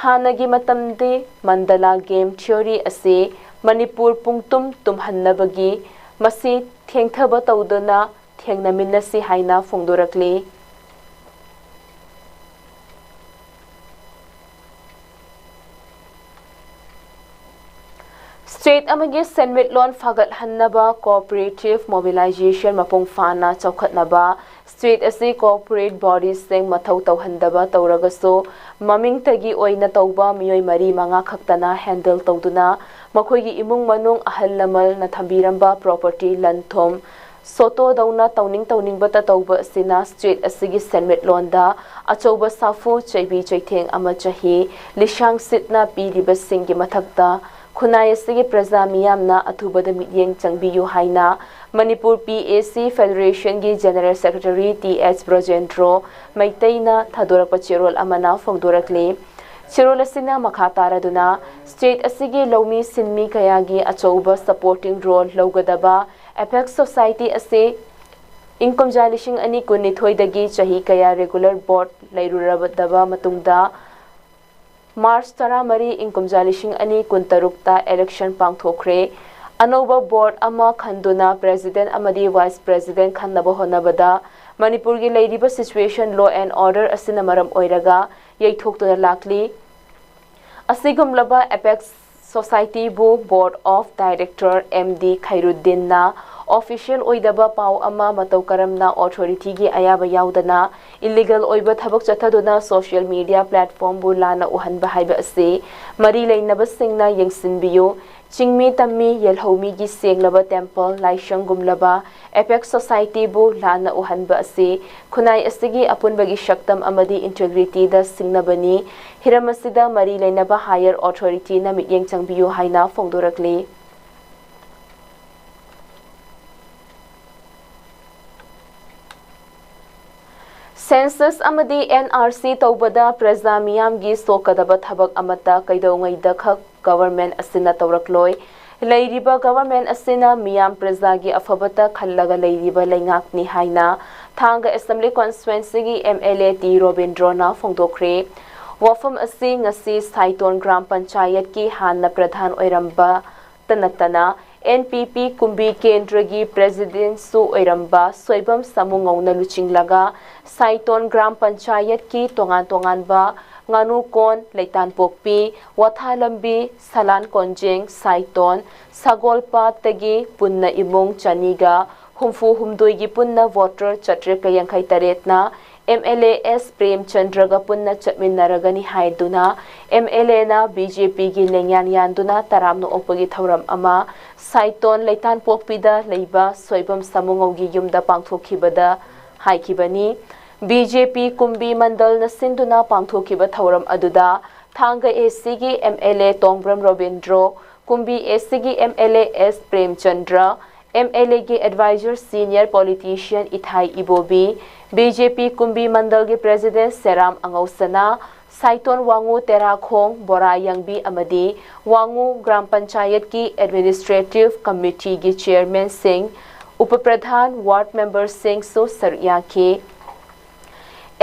ꯍꯥꯟꯅꯒꯤ ꯃꯇꯝꯗꯤ ꯃꯟꯗꯂꯥ game theory ꯑꯁꯤ ꯃꯅꯤꯄꯨꯔ ꯄꯨꯡꯇꯨꯝ ꯇꯨꯝꯍꯟꯅꯕꯒꯤ ꯃꯁꯤ ꯊꯦꯡꯊꯕ ꯇꯧꯗꯨꯅ ꯊꯦꯡꯅꯃꯤꯟꯅꯁꯤ ꯍꯥꯏꯅ ꯐꯣꯡꯗꯣꯔꯛꯂꯤ꯫ State ꯑꯃꯒꯤ ꯁꯦꯟꯃꯤꯠꯂꯣꯟ ꯐꯒꯠꯍꯟꯅꯕ cooperative mobilization ꯃꯄꯨꯡ ꯐꯥꯅ ꯆꯥꯎꯈꯠꯅꯕ state ꯑꯁꯤ corporate bodies ꯁꯤꯡ ꯃꯊꯧ ꯇꯧꯍꯟꯗꯕ ꯇꯧꯔꯒꯁꯨ ꯃꯃꯤꯡꯇꯒꯤ ꯑꯣꯏꯅ ꯇꯧꯕ ꯃꯤꯑꯣꯏ ꯃꯔꯤ ꯃꯉꯥ ꯈꯛꯇꯅ handle ꯇꯧꯗꯨꯅ ꯃꯈꯣꯏꯒꯤ ꯏꯃꯨꯡ ꯃꯅꯨꯡ ꯑꯍꯜ ꯂꯃꯟꯅ ꯊꯝꯕꯤꯔꯝꯕ property ꯂꯟ ꯊꯨꯝ ꯁꯣꯇꯣꯗꯧꯅ ꯇꯧꯅꯤꯡ ꯇꯧꯅꯤꯡꯕꯇ ꯇꯧꯕ ꯑꯁꯤꯅ state ꯑꯁꯤꯒꯤ ꯁꯦꯟꯃꯤꯠꯂꯣꯟꯗ ꯑꯆꯧꯕ ꯁꯥꯐꯨ ꯆꯩꯕꯤ ꯆꯩꯊꯦꯡ ꯑꯃ ꯆꯍꯤ ꯂꯤꯁꯥꯡ ꯁꯤꯠꯅ ꯄꯤꯔꯤꯕꯁꯤꯡꯒꯤ ꯃꯊꯛꯇ ꯈꯨꯟꯅꯥꯏ ꯑꯁꯤꯒꯤ ꯄ꯭ꯔꯖꯥ ꯃꯤꯌꯥꯝꯅ ꯑꯊꯨꯕꯗ ꯃꯤꯠꯌꯦꯡ ꯆꯪꯕꯤꯌꯨ ꯍꯥꯏꯅ Manipur P A C Federation ꯒꯤ General Secretary T H Brajendro ꯃꯩꯇꯩꯅ ꯊꯥꯗꯣꯔꯛꯄ ꯆꯦꯔꯣꯜ ꯑꯃꯅ ꯐꯣꯡꯗꯣꯔꯛꯂꯤ꯫ ꯆꯦꯔꯣꯜ ꯑꯁꯤꯅ ꯃꯈꯥ ꯇꯥꯔꯗꯨꯅ state ꯑꯁꯤꯒꯤ ꯂꯧꯃꯤ ꯁꯤꯟꯃꯤ ꯀꯌꯥꯒꯤ ꯑꯆꯧꯕ supporting role ꯂꯧꯒꯗꯕ Apex Society ꯑꯁꯤ ꯏꯪ ꯀꯨꯝꯖꯥ ꯂꯤꯁꯤꯡ ꯑꯅꯤ ꯀꯨꯟꯅꯤꯊꯣꯏꯗꯒꯤ ꯆꯍꯤ ꯀꯌꯥ regular board ꯂꯩꯔꯨꯔꯕꯗꯕ ꯃꯇꯨꯡꯗ March ꯇꯔꯥꯃꯔꯤ, ꯏꯪ ꯀꯨꯝꯖꯥ ꯂꯤꯁꯤꯡ ꯑꯅꯤ ꯀꯨꯟꯇꯔꯨꯛꯇ election ꯄꯥꯡꯊꯣꯛꯈ꯭ꯔꯦ꯫ ꯑꯅꯧꯕ board ꯑꯃ ꯈꯟꯗꯨꯅ president ꯑꯃꯗꯤ vice president ꯈꯟꯅꯕ ꯍꯣꯠꯅꯕꯗ ꯃꯅꯤꯄꯨꯔꯒꯤ ꯂꯩꯔꯤꯕ situation, law and order ꯑꯁꯤꯅ ꯃꯔꯝ ꯑꯣꯏꯔꯒ ꯌꯩꯊꯣꯛꯇꯨꯅ ꯂꯥꯛꯂꯤ꯫ ꯑꯁꯤꯒꯨꯝꯂꯕ Apex Society ꯕꯨ Board of Director M D ꯈꯩꯔꯨꯗꯤꯟꯅ official ꯑꯣꯏꯗꯕ ꯄꯥꯎ ꯑꯃ ꯃꯇꯧ ꯀꯔꯝꯅ authority ꯒꯤ ꯑꯌꯥꯕ ꯌꯥꯎꯗꯅ illegal ꯑꯣꯏꯕ ꯊꯕꯛ ꯆꯠꯊꯗꯨꯅ social media platform ꯕꯨ ꯂꯥꯟꯅ ꯎꯍꯟꯕ ꯍꯥꯏꯕ ꯑꯁꯤ ꯃꯔꯤ ꯂꯩꯅꯕꯁꯤꯡꯅ ꯌꯦꯡꯁꯤꯟꯕꯤꯌꯨ꯫ ꯆꯤꯡꯃꯤ ꯇꯝꯃꯤ ꯌꯦꯜꯍꯧꯃꯤꯒꯤ ꯁꯦꯡꯂꯕ temple ꯂꯥꯏꯁꯪꯒꯨꯝꯂꯕ Apex Society ꯕꯨ ꯂꯥꯟꯅ ꯎꯍꯟꯕ ꯑꯁꯤ ꯈꯨꯟꯅꯥꯏ ꯑꯁꯤꯒꯤ ꯑꯄꯨꯟꯕꯒꯤ ꯁꯛꯇꯝ ꯑꯃꯗꯤ integrity ꯗ ꯁꯤꯡꯅꯕꯅꯤ꯫ ꯍꯤꯔꯝ ꯑꯁꯤꯗ ꯃꯔꯤ ꯂꯩꯅꯕ higher authority ꯅ ꯃꯤꯠꯌꯦꯡ ꯆꯪꯕꯤꯌꯨ ꯍꯥꯏꯅ ꯐꯣꯡꯗꯣꯔꯛꯂꯤ꯫ Census ꯑꯃꯗꯤ N R C ꯇꯧꯕꯗ ꯄ꯭ꯔꯖꯥ ꯃꯤꯌꯥꯝꯒꯤ ꯁꯣꯛꯀꯗꯕ ꯊꯕꯛ ꯑꯃꯠꯇ ꯀꯩꯗꯧꯉꯩꯗꯈꯛ government ꯑꯁꯤꯅ ꯇꯧꯔꯛꯂꯣꯏ꯫ ꯂꯩꯔꯤꯕ government ꯑꯁꯤꯅ ꯃꯤꯌꯥꯝ ꯄ꯭ꯔꯖꯥꯒꯤ ꯑꯐꯕꯇ ꯈꯜꯂꯒ ꯂꯩꯔꯤꯕ ꯂꯩꯉꯥꯛꯅꯤ ꯍꯥꯏꯅ ꯊꯥꯡꯒ Assembly Constituency ꯒꯤ M L A T ꯔꯣꯕꯤꯟꯗ꯭ꯔꯣꯅ ꯐꯣꯡꯗꯣꯛꯈ꯭ꯔꯦ꯫ ꯋꯥꯐꯝ ꯑꯁꯤ ꯉꯁꯤ ꯁꯥꯏꯇꯣꯟ ꯒ꯭ꯔꯥꯝ ꯄꯟꯆꯥꯌꯠꯀꯤ ꯍꯥꯟꯅ ꯄ꯭ꯔꯙꯥꯟ ꯑꯣꯏꯔꯝꯕ ꯇ ꯅꯠꯇꯅ N P P ꯀꯨꯝꯕꯤ ꯀꯦꯟꯗ꯭ꯔꯒꯤ president ꯁꯨ ꯑꯣꯏꯔꯝꯕ ꯁꯣꯏꯕꯝ ꯁꯥꯃꯨꯉꯧꯅ ꯂꯨꯆꯤꯡꯂꯒ ꯁꯥꯏꯇꯣꯟ ꯒ꯭ꯔꯥꯝ ꯄꯟꯆꯥꯌꯠꯀꯤ ꯇꯣꯉꯥꯟ ꯇꯣꯉꯥꯟꯕ ꯉꯥꯅꯨꯀꯣꯟ, ꯂꯩꯇꯥꯟꯄꯣꯛꯄꯤ, ꯋꯥꯊꯥꯂꯝꯕꯤ, ꯁꯂꯥꯟ ꯀꯣꯟꯖꯦꯡ, ꯁꯥꯏꯇꯣꯟ, ꯁꯒꯣꯜꯄꯥꯠꯇꯒꯤ ꯄꯨꯟꯅ ꯏꯃꯨꯡ ꯆꯅꯤꯒ ꯍꯨꯝꯐꯨ ꯍꯨꯝꯗꯣꯏꯒꯤ ꯄꯨꯟꯅ voter ꯆꯥꯇ꯭ꯔꯦꯠꯀ ꯌꯥꯡꯈꯩ ꯇꯔꯦꯠꯅ M L A S ꯄ꯭ꯔꯦꯝꯆꯟꯗ꯭ꯔꯒ ꯄꯨꯟꯅ ꯆꯠꯃꯤꯟꯅꯔꯒꯅꯤ ꯍꯥꯏꯗꯨꯅ M L A ꯅ B J P ꯒꯤ ꯂꯦꯡꯌꯥꯟ ꯌꯥꯟꯗꯨꯅ ꯇꯔꯥꯝꯅ ꯑꯣꯛꯄꯒꯤ ꯊꯧꯔꯝ ꯑꯃ ꯁꯥꯏꯇꯣꯟ ꯂꯩꯇꯥꯟꯄꯣꯛꯄꯤꯗ ꯂꯩꯕ ꯁꯣꯏꯕꯝ ꯁꯥꯃꯨꯉꯧꯒꯤ ꯌꯨꯝꯗ ꯄꯥꯡꯊꯣꯛꯈꯤꯕꯗ ꯍꯥꯏꯈꯤꯕꯅꯤ꯫ B J P ꯀꯨꯝꯕꯤ ꯃꯟꯗꯜꯅ ꯁꯤꯟꯗꯨꯅ ꯄꯥꯡꯊꯣꯛꯈꯤꯕ ꯊꯧꯔꯝ ꯑꯗꯨꯗ ꯊꯥꯡꯒ ꯑꯦ ꯁꯤꯒꯤ M L A Tongbram Robindro, Kumbi A ꯁꯤꯒꯤ M L A S Premchandra, M L ꯑꯦꯒꯤ adviser senior politician Ithai Ibobi, B J P Kumbi ꯃꯟꯗꯜꯒꯤ ꯄ꯭ꯔꯦꯁꯤꯗꯦꯟ ꯁꯦꯔꯥꯝ ꯑꯉꯧꯁꯅꯥ, ꯁꯥꯏꯇꯣꯟ ꯋꯥꯉꯨ ꯇꯦꯔꯥꯈꯣꯡ, ꯕꯣꯔꯥ ꯌꯥꯡꯕꯤ ꯑꯃꯗꯤ ꯋꯥꯉꯨ ꯒ꯭ꯔꯥꯝ ꯄꯟꯆꯥꯌꯠꯀꯤ ꯑꯦꯗꯃꯤꯅꯤꯁꯇ꯭ꯔꯦꯇꯤꯚ ꯀꯃꯤꯇꯤꯒꯤ ꯆꯤꯌꯔꯃꯦꯟꯁꯤꯡ, ꯎꯄ ꯄ꯭ꯔꯙꯥꯟ, ꯋꯥꯔꯗ ꯃꯦꯝꯕꯔꯁꯤꯡꯁꯨ ꯁꯔꯨꯛ ꯌꯥꯈꯤ꯫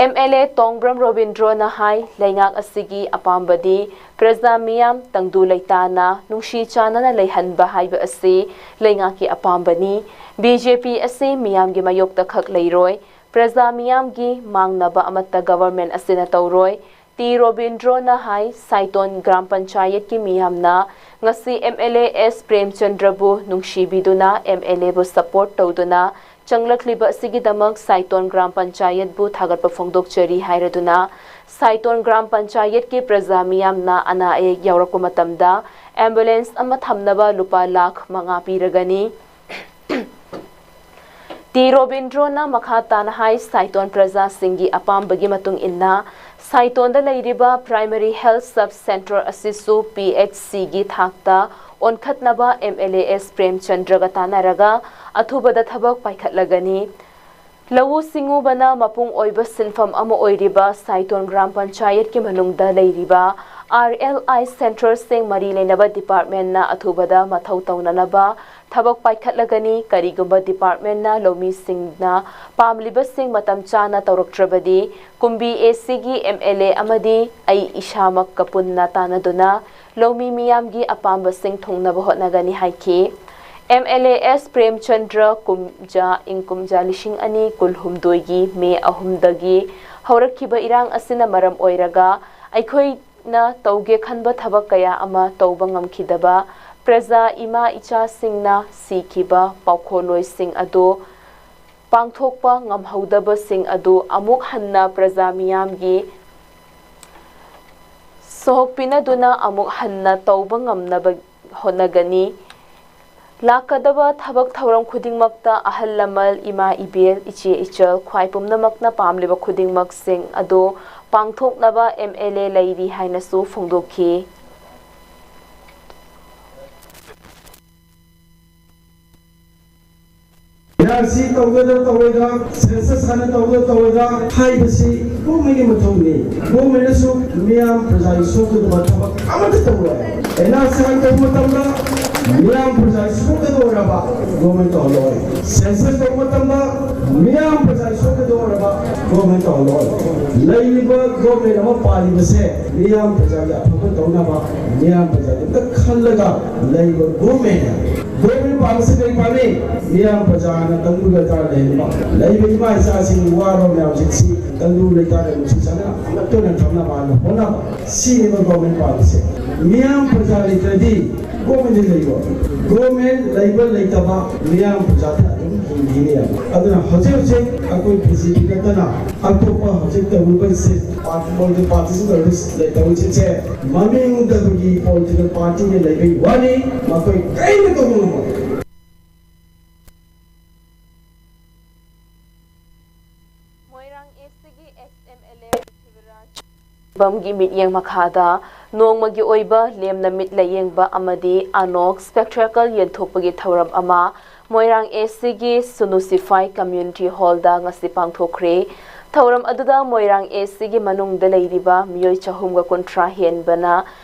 ꯑꯦꯝ ꯑꯦꯜ ꯑꯦ ꯇꯣꯡꯕ꯭ꯔꯝ ꯔꯣꯕꯤꯟꯗ꯭ꯔꯣꯅ ꯍꯥꯏ, ꯂꯩꯉꯥꯛ ꯑꯁꯤꯒꯤ ꯑꯄꯥꯝꯕꯗꯤ ꯄ꯭ꯔꯖꯥ ꯃꯤꯌꯥꯝ ꯇꯪꯗꯨ ꯂꯩꯇꯥꯅ ꯅꯨꯡꯁꯤ ꯆꯥꯟꯅꯅ ꯂꯩꯍꯟꯕ ꯍꯥꯏꯕ ꯑꯁꯤ ꯂꯩꯉꯥꯛꯀꯤ ꯑꯄꯥꯝꯕꯅꯤ꯫ ꯕꯤ ꯖꯦ ꯄꯤ ꯑꯁꯤ ꯃꯤꯌꯥꯝꯒꯤ ꯃꯥꯌꯣꯛꯇ ꯈꯛ ꯂꯩꯔꯣꯏ꯫ ꯄ꯭ꯔꯖꯥ ꯃꯤꯌꯥꯝꯒꯤ ꯃꯥꯡꯅꯕ ꯑꯃꯠꯇ ꯒꯚꯔꯟꯃꯦꯟꯠ ꯑꯁꯤꯅ ꯇꯧꯔꯣꯏ꯫ ꯇꯤ ꯔꯣꯕꯤꯟꯗ꯭ꯔꯣꯅ ꯍꯥꯏ, ꯁꯥꯏꯇꯣꯟ ꯒ꯭ꯔꯥꯝ ꯄꯟꯆꯥꯌꯠꯀꯤ ꯃꯤꯌꯥꯝꯅ ꯉꯁꯤ ꯑꯦꯝ ꯑꯦꯜ ꯑꯦ ꯑꯦꯁ ꯄ꯭ꯔꯦꯝꯆꯟꯗ꯭ꯔꯕꯨ ꯅꯨꯡꯁꯤꯕꯤꯗꯨꯅ ꯑꯦꯝ ꯑꯦꯜ ꯑꯦꯕꯨ ꯁꯄꯣꯔꯠ ꯇꯧꯗꯨꯅ ꯆꯪꯂꯛꯂꯤꯕ ꯑꯁꯤꯒꯤꯗꯃꯛ ꯁꯥꯏꯇꯣꯟ ꯒ꯭ꯔꯥꯝ ꯄꯟꯆꯥꯌꯠꯕꯨ ꯊꯥꯒꯠꯄ ꯐꯣꯡꯗꯣꯛꯆꯔꯤ ꯍꯥꯏꯔꯗꯨꯅ ꯁꯥꯏꯇꯣꯟ ꯒ꯭ꯔꯥꯝ ꯄꯟꯆꯥꯌꯠꯀꯤ ꯄ꯭ꯔꯖꯥ ꯃꯤꯌꯥꯝꯅ ꯑꯅꯥ ꯑꯌꯦꯛ ꯌꯥꯎꯔꯛꯄ ꯃꯇꯝꯗ ꯑꯦꯝꯕꯨꯂꯦꯟꯁ ꯑꯃ ꯊꯝꯅꯕ ꯂꯨꯄꯥ ꯂꯥꯈ ꯃꯉꯥ ꯄꯤꯔꯒꯅꯤ꯫ ꯇꯤ ꯔꯣꯕꯤꯟꯗ꯭ꯔꯣꯅ ꯃꯈꯥ ꯇꯥꯅ ꯍꯥꯏ, ꯁꯥꯏꯇꯣꯟ ꯄ꯭ꯔꯖꯥꯁꯤꯡꯒꯤ ꯑꯄꯥꯝꯕꯒꯤ ꯃꯇꯨꯡ ꯏꯟꯅ ꯁꯥꯏꯇꯣꯟꯗ ꯂꯩꯔꯤꯕ ꯄ꯭ꯔꯥꯏꯃꯔꯤ ꯍꯦꯜꯊ ꯁꯕ ꯁꯦꯟꯇꯔ ꯑꯁꯤꯁꯨ ꯄꯤ ꯑꯩꯆ ꯁꯤꯒꯤ ꯊꯥꯛꯇ ꯑꯣꯟꯈꯠꯅꯕ ꯑꯦꯝ ꯑꯦꯜ ꯑꯦ ꯑꯦꯁ ꯄ꯭ꯔꯦꯝꯆꯟꯗ꯭ꯔꯒ ꯇꯥꯟꯅꯔꯒ ꯑꯊꯨꯕꯗ ꯊꯕꯛ ꯄꯥꯏꯈꯠꯂꯒꯅꯤ꯫ ꯂꯧꯎ ꯁꯤꯡꯎꯕꯅ ꯃꯄꯨꯡ ꯑꯣꯏꯕ ꯁꯤꯟꯐꯝ ꯑꯃ ꯑꯣꯏꯔꯤꯕ ꯁꯥꯏꯇꯣꯟ ꯒ꯭ꯔꯥꯝ ꯄꯟꯆꯥꯌꯠꯀꯤ ꯃꯅꯨꯡꯗ ꯂꯩꯔꯤꯕ ꯑꯥꯔ ꯑꯦꯜ ꯑꯥꯏ ꯁꯦꯟꯇꯔꯁꯤꯡ ꯃꯔꯤ ꯂꯩꯅꯕ ꯗꯤꯄꯥꯔꯠꯃꯦꯟꯅ ꯑꯊꯨꯕꯗ ꯃꯊꯧ ꯇꯧꯅꯅꯕ ꯊꯕꯛ ꯄꯥꯏꯈꯠꯂꯒꯅꯤ꯫ ꯀꯔꯤꯒꯨꯝꯕ ꯗꯤꯄꯥꯔꯠꯃꯦꯟꯅ ꯂꯧꯃꯤꯁꯤꯡꯅ ꯄꯥꯝꯂꯤꯕꯁꯤꯡ ꯃꯇꯝ ꯆꯥꯅ ꯇꯧꯔꯛꯇ꯭ꯔꯕꯗꯤ ꯀꯨꯝꯕꯤ ꯑꯦ ꯁꯤꯒꯤ ꯑꯦꯝ ꯑꯦꯜ ꯑꯦ ꯑꯃꯗꯤ ꯑꯩ ꯏꯁꯥꯃꯛꯀ ꯄꯨꯟꯅ ꯇꯥꯟꯅꯗꯨꯅ ꯂꯧꯃꯤ ꯃꯤꯌꯥꯝꯒꯤ ꯑꯄꯥꯝꯕꯁꯤꯡ ꯊꯨꯡꯅꯕ ꯍꯣꯠꯅꯒꯅꯤ ꯍꯥꯏꯈꯤ꯫ M L A S Premchandra ꯀꯨꯝꯖꯥ, ꯏꯪ ꯀꯨꯝꯖꯥ ꯂꯤꯁꯤꯡ ꯑꯅꯤ ꯀꯨꯟꯍꯨꯝꯗꯣꯏꯒꯤ ꯃꯦ ꯑꯍꯨꯝꯗꯒꯤ ꯍꯧꯔꯛꯈꯤꯕ ꯏꯔꯥꯡ ꯑꯁꯤꯅ ꯃꯔꯝ ꯑꯣꯏꯔꯒ ꯑꯩꯈꯣꯏꯅ ꯇꯧꯒꯦ ꯈꯟꯕ ꯊꯕꯛ ꯀꯌꯥ ꯑꯃ ꯇꯧꯕ ꯉꯝꯈꯤꯗꯕ ꯄ꯭ꯔꯖꯥ ꯏꯃꯥ ꯏꯆꯥꯁꯤꯡꯅ ꯁꯤꯈꯤꯕ ꯄꯥꯎꯈꯣꯜꯂꯣꯏꯁꯤꯡ ꯑꯗꯨ ꯄꯥꯡꯊꯣꯛꯄ ꯉꯝꯍꯧꯗꯕꯁꯤꯡ ꯑꯗꯨ ꯑꯃꯨꯛ ꯍꯟꯅ ꯄ꯭ꯔꯖꯥ ꯃꯤꯌꯥꯝꯒꯤ ꯁꯣꯍꯣꯛꯄꯤꯅꯗꯨꯅ ꯑꯃꯨꯛ ꯍꯟꯅ ꯇꯧꯕ ꯉꯝꯅꯕ ꯍꯣꯠꯅꯒꯅꯤ꯫ ꯂꯥꯛꯀꯗꯕ ꯊꯕꯛ ꯊꯧꯔꯝ ꯈꯨꯗꯤꯡꯃꯛꯇ ꯑꯍꯜ ꯂꯃꯟ, ꯏꯃꯥ ꯏꯕꯦꯜ, ꯏꯆꯦ ꯏꯆꯜ, ꯈ꯭ꯋꯥꯏ ꯄꯨꯝꯅꯃꯛꯅ ꯄꯥꯝꯂꯤꯕ ꯈꯨꯗꯤꯡꯃꯛꯁꯤꯡ ꯑꯗꯨ ꯄꯥꯡꯊꯣꯛꯅꯕ ꯑꯦꯝ ꯑꯦꯜ ꯑꯦ ꯂꯩꯔꯤ ꯍꯥꯏꯅꯁꯨ ꯐꯣꯡꯗꯣꯛꯈꯤ꯫ ꯁꯤ ꯇꯧꯒꯗ꯭ꯔꯥ ꯇꯧꯔꯣꯏꯗ꯭ꯔꯥ, ꯁꯦꯟꯁꯁ ꯍꯥꯟꯅ ꯇꯧꯒꯗ꯭ꯔꯥ ꯇꯧꯔꯣꯏꯗ꯭ꯔꯥ ꯍꯥꯏꯕꯁꯤ ꯒꯣꯔꯃꯦꯟꯒꯤ ꯃꯊꯧꯅꯤ꯫ ꯒꯣꯔꯃꯦꯟꯅꯁꯨ ꯃꯤꯌꯥꯝ ꯄ꯭ꯔꯖꯥꯒꯤ ꯁꯣꯛꯀꯗꯕ ꯊꯕꯛ ꯑꯃꯠꯇ ꯇꯧꯔꯣꯏ꯫ ꯑꯦꯟ ꯑꯥꯔ ꯁꯤ ꯍꯥꯟꯅ ꯇꯧꯕ ꯃꯇꯝꯗ ꯃꯤꯌꯥꯝ ꯄ꯭ꯔꯖꯥꯒꯤ ꯁꯣꯛꯀꯗꯧꯔꯕ ꯒꯣꯔꯃꯦꯟ ꯇꯧꯍꯜꯂꯣꯏ꯫ ꯁꯦꯟꯁꯁ ꯇꯧꯕ ꯃꯇꯝꯗ ꯃꯤꯌꯥꯝ ꯄ꯭ꯔꯖꯥꯒꯤ ꯁꯣꯛꯀꯗꯧꯔꯕ ꯒꯣꯔꯃꯦꯟ ꯇꯧꯍꯜꯂꯣꯏ꯫ ꯂꯩꯔꯤꯕ ꯒꯣꯔꯃꯦꯟ ꯑꯃ ꯄꯥꯜꯂꯤꯕꯁꯦ ꯃꯤꯌꯥꯝ ꯄ꯭ꯔꯖꯥꯒꯤ ꯑꯐꯕ ꯇꯧꯅꯕ, ꯃꯤꯌꯥꯝ ꯄ꯭ꯔꯖꯥꯒꯤ ꯑꯝꯇ ꯈꯜꯂꯒ ꯂꯩꯕ ꯒꯣꯔꯃꯦꯟꯅ꯫ ꯒꯣꯔꯃꯦꯟ ꯄꯥꯝꯕꯁꯦ ꯀꯔꯤ ꯄꯥꯝꯃꯤ? ꯃꯤꯌꯥꯝ ꯄ꯭ꯔꯖꯥꯅ ꯇꯪꯗꯨ ꯂꯩꯇꯥꯔ ꯂꯩꯍꯟꯕ, ꯂꯩꯕ ꯏꯃꯥ ꯏꯆꯥꯁꯤꯡꯒꯤ ꯋꯥꯔꯕ ꯃꯌꯥꯝꯁꯤꯡꯁꯤ ꯇꯪꯗꯨ ꯂꯩꯇꯥꯔ ꯅꯨꯡꯁꯤ ꯆꯥꯟꯅꯅ ꯑꯃꯠꯇ ꯑꯣꯏꯅ ꯊꯝꯅꯕ ꯍꯥꯏꯅ ꯍꯣꯠꯅꯕ, ꯁꯤꯅꯦꯕ ꯒꯣꯔꯃꯦꯟ ꯄꯥꯝꯕꯁꯦ꯫ ꯃꯤꯌꯥꯝ ꯄ꯭ꯔꯖꯥ ꯂꯩꯇ꯭ꯔꯗꯤ ꯒꯣꯔꯃꯦꯟꯗꯤ ꯂꯩꯔꯣꯏ꯫ ꯒꯣꯔꯃꯦꯟ ꯂꯩꯕ ꯂꯩꯇꯕ ꯃꯤꯌꯥꯝ ꯄ꯭ꯔꯖꯥꯗ ꯑꯗꯨꯝ ꯍꯤꯡꯈꯤꯅꯦꯕ꯫ ꯑꯗꯨꯅ ꯍꯧꯖꯤꯛ ꯍꯧꯖꯤꯛ ꯑꯩꯈꯣꯏ ꯕꯤ ꯖꯦ ꯄꯤ ꯅꯠꯇꯅ ꯑꯇꯣꯞꯄ ꯍꯧꯖꯤꯛ ꯇꯧꯔꯤꯕ ꯁꯦ ꯄꯣꯂꯤꯇꯤꯀꯦꯜ ꯄꯥꯔꯇꯤꯁꯤꯡ ꯇꯧꯔꯤꯕ ꯇꯧꯔꯤꯁꯤꯡꯁꯦ ꯃꯃꯤꯡꯗꯕꯨꯗꯤ ꯄꯣꯂꯤꯇꯤꯀꯦꯜ ꯄꯥꯔꯇꯤꯅ ꯂꯩꯕꯒꯤ ꯋꯥꯅꯤ, ꯃꯈꯣꯏ ꯀꯔꯤꯝꯇ ꯇꯧꯕ ꯉꯝꯃꯣꯏ꯫ ꯃꯣꯏꯔꯥꯡ ꯑꯦꯁ ꯁꯤꯒꯤ ꯑꯦꯛꯁ ꯑꯦꯝ ꯑꯦꯜ ꯑꯦ ꯄ꯭ꯔꯤꯊꯤꯕꯤꯔꯥꯖ ꯕꯝꯒꯤ ꯃꯤꯠꯌꯦꯡ ꯃꯈꯥꯗ ꯅꯣꯡꯃꯒꯤ ꯑꯣꯏꯕ ꯂꯦꯝꯅ ꯃꯤꯠ ꯂꯥꯌꯦꯡꯕ ꯑꯃꯗꯤ ꯑꯅꯣꯛ ꯁ꯭ꯄꯦꯛꯇ꯭ꯔꯦꯀꯜ ꯌꯦꯟꯊꯣꯛꯄꯒꯤ ꯊꯧꯔꯝ ꯑꯃ ꯃꯣꯏꯔꯥꯡ ꯑꯦꯁ ꯁꯤꯒꯤ ꯁꯨꯅꯨ ꯁꯤꯐꯥꯏ ꯀꯝꯃ꯭ꯌꯨꯅꯤꯇꯤ ꯍꯣꯜꯗ ꯉꯁꯤ ꯄꯥꯡꯊꯣꯛꯈ꯭ꯔꯦ꯫ ꯊꯧꯔꯝ ꯑꯗꯨꯗ ꯃꯣꯏꯔꯥꯡ ꯑꯦꯁ ꯁꯤꯒꯤ ꯃꯅꯨꯡꯗ ꯂꯩꯔꯤꯕ ꯃꯤꯑꯣꯏ ꯆꯍꯨꯝꯒ ꯀꯨꯟꯊ꯭ꯔꯥ ꯍꯦꯟꯕꯅ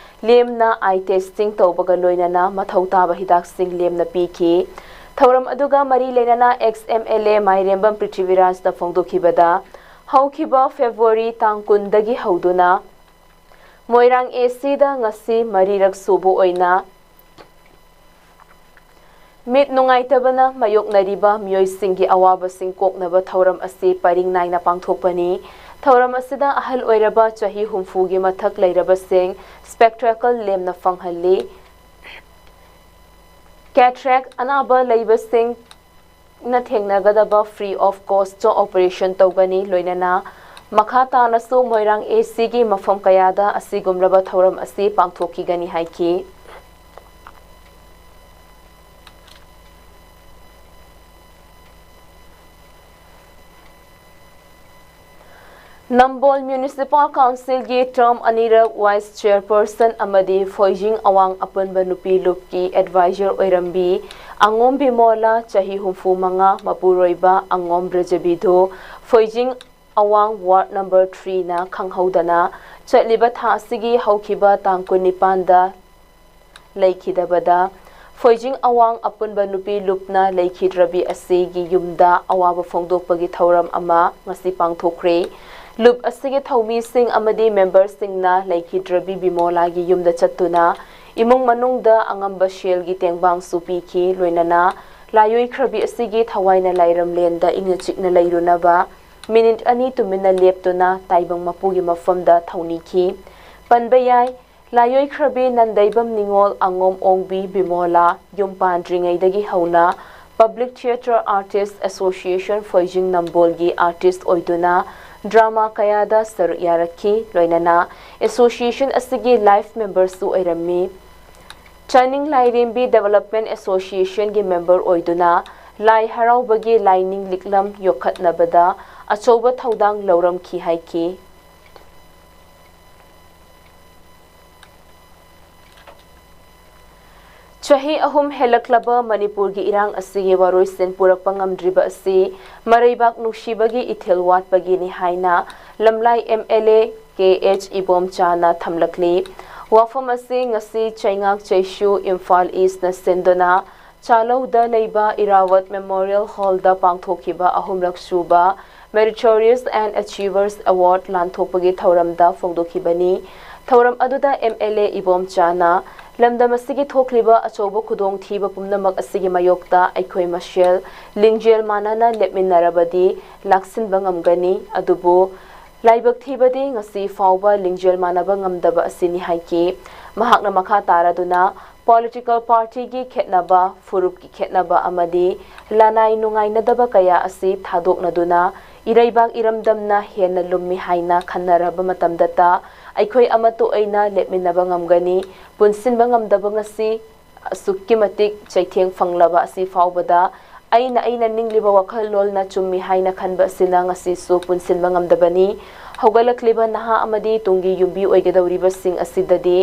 ꯂꯦꯝꯅ ꯑꯥꯏ ꯇꯦꯁꯇꯤꯡ ꯇꯧꯕꯒ ꯂꯣꯏꯅꯅ ꯃꯊꯧ ꯇꯥꯕ ꯍꯤꯗꯥꯛꯁꯤꯡ ꯂꯦꯝꯅ ꯄꯤꯈꯤ꯫ ꯊꯧꯔꯝ ꯑꯗꯨꯒ ꯃꯔꯤ ꯂꯩꯅꯅ ꯑꯦꯛꯁ ꯑꯦꯝ ꯑꯦꯜ ꯑꯦ ꯃꯥꯏꯔꯦꯝꯕꯝ ꯄ꯭ꯔꯤꯊꯤꯕꯤꯔꯥꯖꯅ ꯐꯣꯡꯗꯣꯛꯈꯤꯕꯗ, ꯍꯧꯈꯤꯕ ꯐꯦꯕ꯭ꯔꯨꯋꯥꯔꯤ ꯇꯥꯡ ꯀꯨꯟꯗꯒꯤ ꯍꯧꯗꯨꯅ ꯃꯣꯏꯔꯥꯡ ꯑꯦ ꯁꯤꯗ ꯉꯁꯤ ꯃꯔꯤꯔꯛ ꯁꯨꯕ ꯑꯣꯏꯅ ꯃꯤꯠ ꯅꯨꯡꯉꯥꯏꯇꯕꯅ ꯃꯥꯌꯣꯛꯅꯔꯤꯕ ꯃꯤꯑꯣꯏꯁꯤꯡꯒꯤ ꯑꯋꯥꯕꯁꯤꯡ ꯀꯣꯛꯅꯕ ꯊꯧꯔꯝ ꯑꯁꯤ ꯄꯔꯤꯡ ꯅꯥꯏꯅ ꯄꯥꯡꯊꯣꯛꯄꯅꯤ꯫ ꯊꯧꯔꯝ ꯑꯁꯤꯗ ꯑꯍꯜ ꯑꯣꯏꯔꯕ ꯆꯍꯤ ꯍꯨꯝꯐꯨꯒꯤ ꯃꯊꯛ ꯂꯩꯔꯕꯁꯤꯡ ꯁ꯭ꯄꯦꯛꯇ꯭ꯔꯦꯀꯜ ꯂꯦꯝꯅ ꯐꯪꯍꯜꯂꯤ꯫ ꯀꯦꯇꯔꯦꯛ ꯑꯅꯥꯕ ꯂꯩꯕꯁꯤꯡꯅ ꯊꯦꯡꯅꯒꯗꯕ free of cost operation ꯇꯧꯒꯅꯤ꯫ ꯂꯣꯏꯅꯅ ꯃꯈꯥ ꯇꯥꯅꯁꯨ ꯃꯣꯏꯔꯥꯡ ꯑꯦ ꯁꯤꯒꯤ ꯃꯐꯝ ꯀꯌꯥꯗ ꯑꯁꯤꯒꯨꯝꯂꯕ ꯊꯧꯔꯝ ꯑꯁꯤ ꯄꯥꯡꯊꯣꯛꯈꯤꯒꯅꯤ ꯍꯥꯏꯈꯤ꯫ ꯅꯝꯕꯣꯜ ꯃ꯭ꯌꯨꯅꯤꯁꯤꯄꯥꯜ ꯀꯥꯎꯟꯁꯤꯜꯒꯤ ꯇꯔꯝ ꯑꯅꯤꯔꯛ ꯋꯥꯏꯁ ꯆꯦꯌꯔꯄꯔꯁꯟ ꯑꯃꯗꯤ ꯐꯣꯏꯖꯤꯡ ꯑꯋꯥꯡ ꯑꯄꯨꯟꯕ ꯅꯨꯄꯤ ꯂꯨꯞꯀꯤ ꯑꯦꯗꯚꯥꯏꯖꯔ ꯑꯣꯏꯔꯝꯕꯤ ꯑꯉꯣꯝ ꯕꯤꯃꯣꯂꯥ, ꯆꯍꯤ ꯍꯨꯝꯐꯨ ꯃꯉꯥ, ꯃꯄꯨꯔꯣꯏꯕ ꯑꯉꯣꯝ ꯕ꯭ꯔꯖꯕꯤꯙꯨ, ꯐꯣꯏꯖꯤꯡ ꯑꯋꯥꯡ ꯋꯥꯔꯗ ꯅꯝꯕꯔ ꯊ꯭ꯔꯤꯅ ꯈꯪꯍꯧꯗꯅ ꯆꯠꯂꯤꯕ ꯊꯥ ꯑꯁꯤꯒꯤ ꯍꯧꯈꯤꯕ ꯇꯥꯡ ꯀꯨꯟꯅꯤꯄꯥꯟꯗ ꯂꯩꯈꯤꯗꯕꯗ ꯐꯣꯏꯖꯤꯡ ꯑꯋꯥꯡ ꯑꯄꯨꯟꯕ ꯅꯨꯄꯤ ꯂꯨꯞꯅ ꯂꯩꯈꯤꯗ꯭ꯔꯕꯤ ꯑꯁꯤꯒꯤ ꯌꯨꯝꯗ ꯑꯋꯥꯕ ꯐꯣꯡꯗꯣꯛꯄꯒꯤ ꯊꯧꯔꯝ ꯑꯃ ꯉꯁꯤ ꯄꯥꯡꯊꯣꯛꯈ꯭ꯔꯦ꯫ ꯂꯨꯞ ꯑꯁꯤꯒꯤ ꯊꯧꯃꯤꯁꯤꯡ ꯑꯃꯗꯤ ꯃꯦꯝꯕꯔꯁꯤꯡꯅ ꯂꯩꯈꯤꯗ꯭ꯔꯕꯤ ꯕꯤꯃꯣꯂꯥꯒꯤ ꯌꯨꯝꯗ ꯆꯠꯇꯨꯅ ꯏꯃꯨꯡ ꯃꯅꯨꯡꯗ ꯑꯉꯝꯕ ꯁꯦꯜꯒꯤ ꯇꯦꯡꯕꯥꯡꯁꯨ ꯄꯤꯈꯤ꯫ ꯂꯣꯏꯅꯅ ꯂꯥꯏꯑꯣꯏꯈ꯭ꯔꯕꯤ ꯑꯁꯤꯒꯤ ꯊꯋꯥꯏꯅ ꯂꯥꯏꯔꯝꯂꯦꯟꯗ ꯏꯪꯅ ꯆꯤꯛꯅ ꯂꯩꯔꯨꯅꯕ ꯃꯤꯅꯤꯠ ꯑꯅꯤ ꯇꯨꯃꯤꯟꯅ ꯂꯦꯞꯇꯨꯅ ꯇꯥꯏꯕꯪ ꯃꯄꯨꯒꯤ ꯃꯐꯝꯗ ꯊꯧꯅꯤꯈꯤ꯫ ꯄꯟꯕ ꯌꯥꯏ, ꯂꯥꯏꯑꯣꯏꯈ꯭ꯔꯕꯤ ꯅꯟꯗꯩꯕꯝ ꯅꯤꯉꯣꯜ ꯑꯉꯣꯝ ꯑꯣꯡꯕꯤ ꯕꯤꯃꯣꯂꯥ ꯌꯨꯝ ꯄꯥꯟꯗ꯭ꯔꯤꯉꯩꯗꯒꯤ ꯍꯧꯅ Public Theatre Artist Association Phoijing ꯅꯝꯕꯣꯜꯒꯤ ꯑꯥꯔꯇꯤꯁ ꯑꯣꯏꯗꯨꯅ ꯗ꯭ꯔꯃꯥ ꯀꯌꯥꯗ ꯁꯔꯨꯛ ꯌꯥꯔꯛꯈꯤ꯫ ꯂꯣꯏꯅꯅ ꯑꯦꯁꯣꯁꯤꯌꯦꯁꯟ ꯑꯁꯤꯒꯤ ꯂꯥꯏꯐ ꯃꯦꯝꯕꯔꯁꯨ ꯑꯣꯏꯔꯝꯃꯤ꯫ ꯆꯥꯅꯤꯡ ꯂꯥꯏꯔꯦꯝꯕꯤ ꯗꯤꯕꯦꯂꯞꯃꯦꯟ ꯑꯦꯁꯣꯁꯤꯌꯦꯁꯟꯒꯤ ꯃꯦꯝꯕꯔ ꯑꯣꯏꯗꯨꯅ ꯂꯥꯏ ꯍꯔꯥꯎꯕꯒꯤ ꯂꯥꯏꯅꯤꯡ ꯂꯤꯛꯂꯝ ꯌꯣꯛꯈꯠꯅꯕꯗ ꯑꯆꯧꯕ ꯊꯧꯗꯥꯡ ꯂꯧꯔꯝꯈꯤ ꯍꯥꯏꯈꯤ꯫ ꯆꯍꯤ ꯑꯍꯨꯝ ꯍꯦꯜꯂꯛꯂꯕ ꯃꯅꯤꯄꯨꯔꯒꯤ ꯏꯔꯥꯡ ꯑꯁꯤꯒꯤ ꯋꯥꯔꯣꯏꯁꯤꯟ ꯄꯨꯔꯛꯄ ꯉꯝꯗ꯭ꯔꯤꯕ ꯑꯁꯤ ꯃꯔꯩꯕꯥꯛ ꯅꯨꯡꯁꯤꯕꯒꯤ ꯏꯊꯤꯜ ꯋꯥꯠꯄꯒꯤꯅꯤ ꯍꯥꯏꯅ Lamlai M L A K H ꯏꯕꯣꯝꯆꯥꯅ ꯊꯝꯂꯛꯂꯤ꯫ ꯋꯥꯐꯝ ꯑꯁꯤ ꯉꯁꯤ ꯆꯩꯉꯥꯛ ꯆꯩꯁꯨ ꯏꯝꯐꯥꯜ ꯏꯁꯅ ꯁꯤꯟꯗꯨꯅ ꯆꯥꯂꯧꯗ ꯂꯩꯕ ꯏꯔꯥꯋꯠ ꯃꯦꯃꯣꯔꯤꯌꯦꯜ ꯍꯣꯜꯗ ꯄꯥꯡꯊꯣꯛꯈꯤꯕ ꯑꯍꯨꯝꯂꯛ ꯁꯨꯕ Meritorious and Achievers Award ꯂꯥꯟꯊꯣꯛꯄꯒꯤ ꯊꯧꯔꯝꯗ ꯐꯣꯡꯗꯣꯛꯈꯤꯕꯅꯤ꯫ ꯊꯧꯔꯝ ꯑꯗꯨꯗ ꯑꯦꯝ ꯑꯦꯜ ꯑꯦ ꯏꯕꯣꯝꯆꯥꯅ ꯂꯝꯗꯝ ꯑꯁꯤꯒꯤ ꯊꯣꯛꯂꯤꯕ ꯑꯆꯧꯕ ꯈꯨꯗꯣꯡꯊꯤꯕ ꯄꯨꯝꯅꯃꯛ ꯑꯁꯤꯒꯤ ꯃꯥꯌꯣꯛꯇ ꯑꯩꯈꯣꯏ ꯃꯁꯦꯜ ꯂꯤꯡꯖꯦꯜ ꯃꯥꯟꯅꯅ ꯂꯦꯞꯃꯤꯟꯅꯔꯕꯗꯤ ꯂꯥꯛꯁꯤꯟꯕ ꯉꯝꯒꯅꯤ, ꯑꯗꯨꯕꯨ ꯂꯥꯏꯕꯛ ꯊꯤꯕꯗꯤ ꯉꯁꯤ ꯐꯥꯎꯕ ꯂꯤꯡꯖꯦꯜ ꯃꯥꯟꯅꯕ ꯉꯝꯗꯕ ꯑꯁꯤꯅꯤ ꯍꯥꯏꯈꯤ꯫ ꯃꯍꯥꯛꯅ ꯃꯈꯥ ꯇꯥꯔꯗꯨꯅ ꯄꯣꯂꯤꯇꯤꯀꯦꯜ ꯄꯥꯔꯇꯤꯒꯤ ꯈꯦꯠꯅꯕ, ꯐꯨꯔꯨꯞꯀꯤ ꯈꯦꯠꯅꯕ ꯑꯃꯗꯤ ꯂꯅꯥꯏ ꯅꯨꯡꯉꯥꯏꯅꯗꯕ ꯀꯌꯥ ꯑꯁꯤ ꯊꯥꯗꯣꯛꯅꯗꯨꯅ ꯏꯔꯩꯕꯥꯛ ꯏꯔꯝꯗꯝꯅ ꯍꯦꯟꯅ ꯂꯨꯝꯃꯤ ꯍꯥꯏꯅ ꯈꯟꯅꯔꯕ ꯃꯇꯝꯗꯇ ꯑꯩꯈꯣꯏ ꯑꯃꯠꯇ ꯑꯣꯏꯅ ꯂꯦꯞꯃꯤꯟꯅꯕ ꯉꯝꯒꯅꯤ꯫ ꯄꯨꯟꯁꯤꯟꯕ ꯉꯝꯗꯕ ꯉꯁꯤ ꯑꯁꯨꯛꯀꯤ ꯃꯇꯤꯛ ꯆꯩꯊꯦꯡ ꯐꯪꯂꯕ ꯑꯁꯤ ꯐꯥꯎꯕꯗ ꯑꯩꯅ ꯑꯩꯅ ꯅꯤꯡꯂꯤꯕ ꯋꯥꯈꯜꯂꯣꯟꯅ ꯆꯨꯝꯃꯤ ꯍꯥꯏꯅ ꯈꯟꯕ ꯑꯁꯤꯅ ꯉꯁꯤꯁꯨ ꯄꯨꯟꯁꯤꯟꯕ ꯉꯝꯗꯕꯅꯤ꯫ ꯍꯧꯒꯠꯂꯛꯂꯤꯕ ꯅꯍꯥ ꯑꯃꯗꯤ ꯇꯨꯡꯒꯤ ꯌꯨꯝꯕꯤ ꯑꯣꯏꯒꯗꯧꯔꯤꯕꯁꯤꯡ ꯑꯁꯤꯗꯗꯤ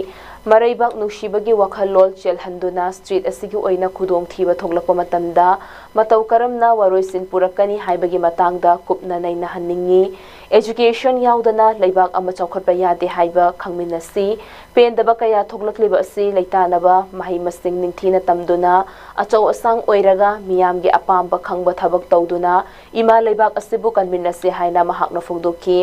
ꯃꯔꯩꯕꯥꯛ ꯅꯨꯡꯁꯤꯕꯒꯤ ꯋꯥꯈꯜꯂꯣꯟ ꯆꯦꯜꯍꯟꯗꯨꯅ street ꯑꯁꯤꯒꯤ ꯑꯣꯏꯅ ꯈꯨꯗꯣꯡꯊꯤꯕ ꯊꯣꯛꯂꯛꯄ ꯃꯇꯝꯗ ꯃꯇꯧ ꯀꯔꯝꯅ ꯋꯥꯔꯣꯏꯁꯤꯟ ꯄꯨꯔꯛꯀꯅꯤ ꯍꯥꯏꯕꯒꯤ ꯃꯇꯥꯡꯗ ꯀꯨꯞꯅ ꯅꯩꯅꯍꯟꯅꯤꯡꯏ꯫ Education ꯌꯥꯎꯗꯅ ꯂꯩꯕꯥꯛ ꯑꯃ ꯆꯥꯎꯈꯠꯄ ꯌꯥꯗꯦ ꯍꯥꯏꯕ ꯈꯪꯃꯤꯟꯅꯁꯤ꯫ ꯄꯦꯟꯗꯕ ꯀꯌꯥ ꯊꯣꯛꯂꯛꯂꯤꯕ ꯑꯁꯤ ꯂꯩꯇꯥꯅꯕ ꯃꯍꯩ ꯃꯁꯤꯡ ꯅꯤꯡꯊꯤꯅ ꯇꯝꯗꯨꯅ ꯑꯆꯧ ꯑꯁꯥꯡ ꯑꯣꯏꯔꯒ ꯃꯤꯌꯥꯝꯒꯤ ꯑꯄꯥꯝꯕ ꯈꯪꯕ ꯊꯕꯛ ꯇꯧꯗꯨꯅ ꯏꯃꯥ ꯂꯩꯕꯥꯛ ꯑꯁꯤꯕꯨ ꯀꯟꯃꯤꯟꯅꯁꯤ ꯍꯥꯏꯅ ꯃꯍꯥꯛꯅ ꯐꯣꯡꯗꯣꯛꯈꯤ꯫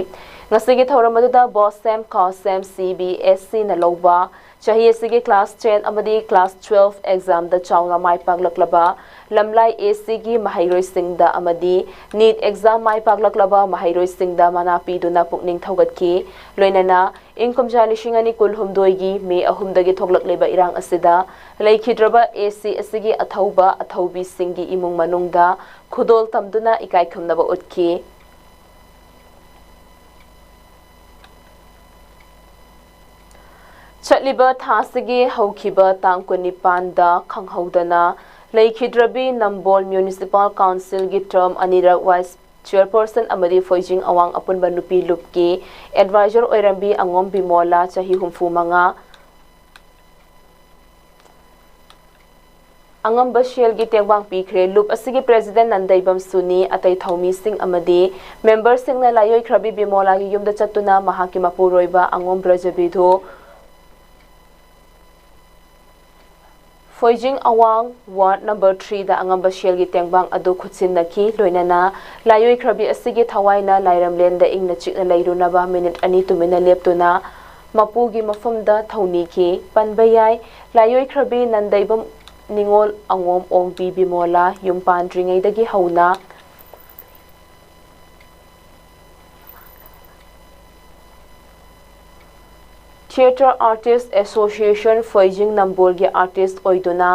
ꯉꯁꯤꯒꯤ ꯊꯧꯔꯝ ꯑꯗꯨꯗ ꯕꯣꯁꯦꯝ ꯀꯥꯁꯦꯝ CBSEꯅ ꯂꯧꯕ ꯆꯍꯤ ꯑꯁꯤꯒꯤ class ten ꯑꯃꯗꯤ class twelve examꯗ ꯆꯥꯎꯅ ꯃꯥꯏ ꯄꯥꯛꯂꯛꯂꯕ ꯂꯝꯂꯥꯏ ACꯒꯤ ꯃꯍꯩꯔꯣꯏꯁꯤꯡꯗ ꯑꯃꯗꯤ NEET exam ꯃꯥꯏ ꯄꯥꯛꯂꯛꯂꯕ ꯃꯍꯩꯔꯣꯏꯁꯤꯡꯗ ꯃꯅꯥ ꯄꯤꯗꯨꯅ ꯄꯨꯛꯅꯤꯡ ꯊꯧꯒꯠꯈꯤ꯫ ꯂꯣꯏꯅꯅ ꯏꯪ ꯀꯨꯝꯖꯥ ꯂꯤꯁꯤꯡ ꯑꯅꯤ ꯀꯨꯟꯍꯨꯝꯗꯣꯏꯒꯤ May ꯑꯍꯨꯝꯗꯒꯤ ꯊꯣꯛꯂꯛꯂꯤꯕ ꯏꯔꯥꯡ ꯑꯁꯤꯗ ꯂꯩꯈꯤꯗ꯭ꯔꯕ AC ꯑꯁꯤꯒꯤ ꯑꯊꯧꯕ ꯑꯊꯧꯕꯤꯁꯤꯡꯒꯤ ꯏꯃꯨꯡ ꯃꯅꯨꯡꯗ ꯈꯨꯗꯣꯜ ꯇꯝꯗꯨꯅ ꯏꯀꯥꯏ ꯈꯨꯝꯅꯕ ꯎꯠꯈꯤ꯫ ꯆꯠꯂꯤꯕ ꯊꯥꯁꯤꯒꯤ ꯍꯧꯈꯤꯕ ꯇꯥꯡ ꯀꯨꯟꯅꯤꯄꯥꯟꯗ ꯈꯪꯍꯧꯗꯅ ꯂꯩꯈꯤꯗ꯭ꯔꯕꯤ ꯅꯝꯕꯣꯜ Municipal Councilꯒꯤ term ꯑꯅꯤꯔꯛ vice chairperson ꯑꯃꯗꯤ ꯐꯣꯏꯖꯤꯡ ꯑꯋꯥꯡ ꯑꯄꯨꯟꯕ ꯅꯨꯄꯤ ꯂꯨꯞꯀꯤ advisor ꯑꯣꯏꯔꯝꯕꯤ ꯑꯉꯣꯝ ꯕꯤꯃꯣꯂꯥ, ꯆꯍꯤ ꯍꯨꯝꯐꯨ ꯃꯉꯥ, ꯑꯉꯝꯕ ꯁꯦꯜꯒꯤ ꯇꯦꯡꯕꯥꯡ ꯄꯤꯈ꯭ꯔꯦ꯫ ꯂꯨꯞ ꯑꯁꯤꯒꯤ president ꯅꯟꯗꯩꯕꯝ ꯁꯨꯅꯤ, ꯑꯇꯩ ꯊꯧꯃꯤꯁꯤꯡ ꯑꯃꯗꯤ memberꯁꯤꯡꯅ ꯂꯥꯏꯑꯣꯏꯈ꯭ꯔꯕꯤ ꯕꯤꯃꯣꯂꯥꯒꯤ ꯌꯨꯝꯗ ꯆꯠꯇꯨꯅ ꯃꯍꯥꯛꯀꯤ ꯃꯄꯨꯔꯣꯏꯕ ꯑꯉꯣꯝ ꯕ꯭ꯔꯖꯕꯤꯙꯨ, ꯐꯣꯏꯖꯤꯡ ꯑꯋꯥꯡ ward number threeꯗ ꯑꯉꯝꯕ ꯁꯦꯜꯒꯤ ꯇꯦꯡꯕꯥꯡ ꯑꯗꯨ ꯈꯨꯠꯁꯤꯟꯅꯈꯤ꯫ ꯂꯣꯏꯅꯅ ꯂꯥꯏꯑꯣꯏꯈ꯭ꯔꯕꯤ ꯑꯁꯤꯒꯤ ꯊꯋꯥꯏꯅ ꯂꯥꯏꯔꯝꯂꯦꯟꯗ ꯏꯪꯅ ꯆꯤꯛꯅ ꯂꯩꯔꯨꯅꯕ minute ꯑꯅꯤ ꯇꯨꯃꯤꯟꯅ ꯂꯦꯞꯇꯨꯅ ꯃꯄꯨꯒꯤ ꯃꯐꯝꯗ ꯊꯧꯅꯤꯈꯤ꯫ ꯄꯟꯕ ꯌꯥꯏ, ꯂꯥꯏꯑꯣꯏꯈ꯭ꯔꯕꯤ ꯅꯟꯗꯩꯕꯝ ꯅꯤꯉꯣꯜ ꯑꯉꯣꯝ ꯑꯣꯡꯕꯤ ꯕꯤꯃꯣꯂꯥ ꯌꯨꯝ ꯄꯥꯟꯗ꯭ꯔꯤꯉꯩꯗꯒꯤ ꯍꯧꯅ Theatre Artist Association Phoijing ꯅꯝꯕꯣꯜꯒꯤ artist ꯑꯣꯏꯗꯨꯅ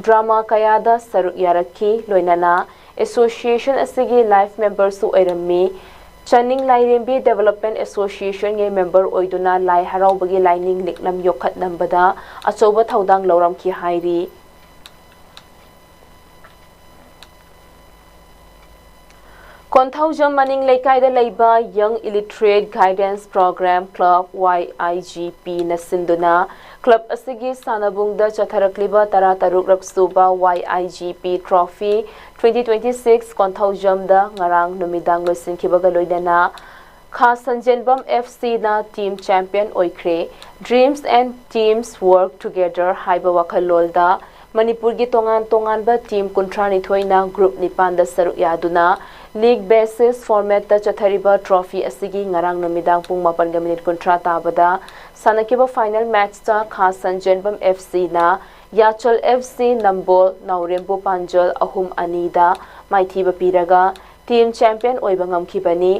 drama ꯀꯌꯥꯗ ꯁꯔꯨꯛ ꯌꯥꯔꯛꯈꯤ꯫ ꯂꯣꯏꯅꯅ association ꯑꯁꯤꯒꯤ life memberꯁꯨ ꯑꯣꯏꯔꯝꯃꯤ꯫ ꯆꯅꯤꯡ ꯂꯥꯏꯔꯦꯝꯕꯤ Development Associationꯒꯤ member ꯑꯣꯏꯗꯨꯅ ꯂꯥꯏ ꯍꯔꯥꯎꯕꯒꯤ ꯂꯥꯏꯅꯤꯡ ꯂꯤꯛꯂꯝ ꯌꯣꯛꯈꯠꯅꯕꯗ ꯑꯆꯧꯕ ꯊꯧꯗꯥꯡ ꯂꯧꯔꯝꯈꯤ ꯍꯥꯏꯔꯤ꯫ ꯀꯣꯟꯊꯧꯖꯝ ꯃꯅꯤꯡ ꯂꯩꯀꯥꯏꯗ ꯂꯩꯕ Young Illiterate Guidance Program Club, Y I G P ꯅ ꯁꯤꯟꯗꯨꯅ club ꯑꯁꯤꯒꯤ ꯁꯥꯟꯅꯕꯨꯡꯗ ꯆꯠꯊꯔꯛꯂꯤꯕ ꯇꯔꯥꯇꯔꯨꯛ ꯁꯨꯕ Y I G P Trophy twenty twenty-six ꯀꯣꯟꯊꯧꯖꯝꯗ ꯉꯔꯥꯡ ꯅꯨꯃꯤꯗꯥꯡ ꯂꯣꯏꯁꯤꯟꯈꯤꯕꯒ ꯂꯣꯏꯅꯅ ꯈꯥ ꯁꯟꯖꯦꯟꯕꯝ F C ꯅ team champion ꯑꯣꯏꯈ꯭ꯔꯦ꯫ Dreams and teams work together ꯍꯥꯏꯕ ꯋꯥꯈꯜꯂꯣꯟꯗ ꯃꯅꯤꯄꯨꯔꯒꯤ ꯇꯣꯉꯥꯟ ꯇꯣꯉꯥꯟꯕ team ꯀꯨꯟꯊ꯭ꯔꯥ ꯅꯤꯊꯣꯏꯅ group ꯅꯤꯄꯥꯟꯗ ꯁꯔꯨꯛ ꯌꯥꯗꯨꯅ league basis format ꯇ ꯆꯠꯊꯔꯤꯕ trophy ꯑꯁꯤꯒꯤ ꯉꯔꯥꯡ ꯅꯨꯃꯤꯗꯥꯡ ꯄꯨꯡ ꯃꯥꯄꯟꯒ minute ꯀꯨꯟꯊ꯭ꯔꯥ ꯇꯥꯕꯗ ꯁꯥꯟꯅꯈꯤꯕ final match ꯇ ꯈꯥ ꯁꯟꯖꯦꯟꯕꯝ F C ꯅ ꯌꯥꯆꯜ F C ꯅꯝꯕꯣꯜ ꯅꯥꯎꯔꯦꯝꯕꯨ ꯄꯥꯟꯖꯜ ꯑꯍꯨꯝ ꯑꯅꯤꯗ ꯃꯥꯏꯊꯤꯕ ꯄꯤꯔꯒ team champion ꯑꯣꯏꯕ ꯉꯝꯈꯤꯕꯅꯤ꯫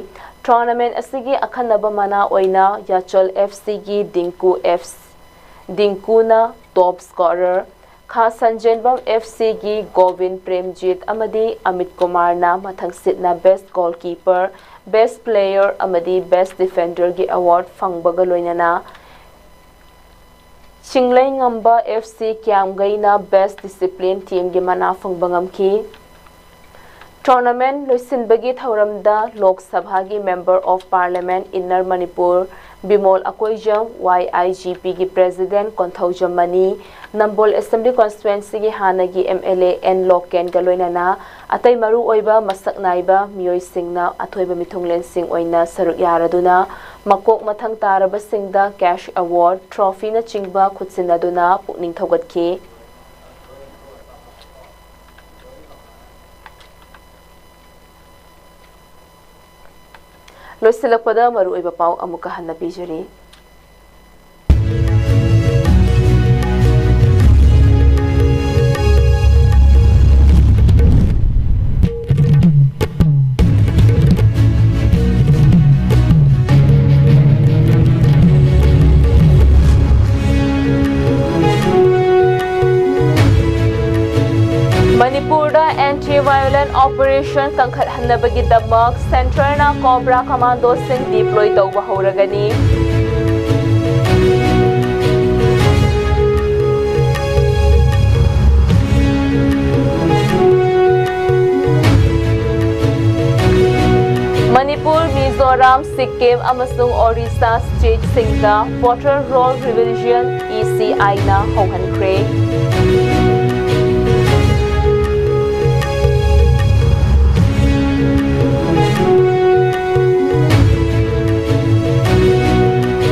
Tournament ꯑꯁꯤꯒꯤ ꯑꯈꯟꯅꯕ ꯃꯅꯥ ꯑꯣꯏꯅ ꯌꯥꯆꯜ F C ꯒꯤ ꯗꯤꯡꯀꯨ F ꯗꯤꯡꯀꯨꯅ top scorer, ꯈꯥ ꯁꯟꯖꯦꯟꯕꯝ F C ꯒꯤ ꯒꯣꯕꯤꯟ ꯄ꯭ꯔꯦꯝꯖꯤꯠ ꯑꯃꯗꯤ ꯑꯃꯤꯠ ꯀꯨꯃꯥꯔꯅ ꯃꯊꯪꯁꯤꯠꯅ best goalkeeper, best player ꯑꯃꯗꯤ best defender ꯒꯤ award ꯐꯪꯕꯒ ꯂꯣꯏꯅꯅ ꯆꯤꯡꯂꯩꯉꯝꯕ F C ꯀ꯭ꯌꯥꯝꯒꯩꯅ best discipline team ꯒꯤ ꯃꯅꯥ ꯐꯪꯕ ꯉꯝꯈꯤ꯫ Tournament ꯂꯣꯏꯁꯤꯟꯕꯒꯤ ꯊꯧꯔꯝꯗ ꯂꯣꯛ ꯁꯚꯥꯒꯤ Member of Parliament Inner Manipur Bimol Akoijam, Y I G P ꯒꯤ President Konthoujam Mani, Nambol Assembly Constituency ꯒꯤ ꯍꯥꯟꯅꯒꯤ M L A N ꯂꯣꯀꯦꯟꯒ ꯂꯣꯏꯅꯅ ꯑꯇꯩ ꯃꯔꯨꯑꯣꯏꯕ ꯃꯁꯛ ꯅꯥꯏꯕ ꯃꯤꯑꯣꯏꯁꯤꯡꯅ ꯑꯊꯣꯏꯕ ꯃꯤꯊꯨꯡꯂꯦꯟꯁꯤꯡ ꯑꯣꯏꯅ ꯁꯔꯨꯛ ꯌꯥꯔꯗꯨꯅ ꯃꯀꯣꯛ ꯃꯊꯪ ꯇꯥꯔꯕꯁꯤꯡꯗ cash award, trophy ꯅꯆꯤꯡꯕ ꯈꯨꯠꯁꯤꯟꯅꯗꯨꯅ ꯄꯨꯛꯅꯤꯡ ꯊꯧꯒꯠꯈꯤ꯫ ꯂꯣꯏꯁꯤꯜꯂꯛꯄꯗ ꯃꯔꯨꯑꯣꯏꯕ ꯄꯥꯎ ꯑꯃꯨꯛꯀ ꯍꯟꯅ ꯄꯤꯖꯔꯤ꯫ ꯃꯅꯤꯄꯨꯔꯗ anti violent operation ꯀꯟꯈꯠꯍꯟꯅꯕꯒꯤꯗꯃꯛ Centre ꯅ Cobra Commando ꯁꯤꯡ deploy ꯇꯧꯕ ꯍꯧꯔꯒꯅꯤ꯫ ꯃꯅꯤꯄꯨꯔ, ꯃꯤꯖꯣꯔꯥꯝ, ꯁꯤꯛꯀꯤꯝ ꯑꯃꯁꯨꯡ Orissa ꯁ꯭ꯇꯦꯠꯁꯤꯡꯗ voter role revision, E ꯁꯤ ꯑꯥꯏꯅ ꯍꯧꯍꯟꯈ꯭ꯔꯦ꯫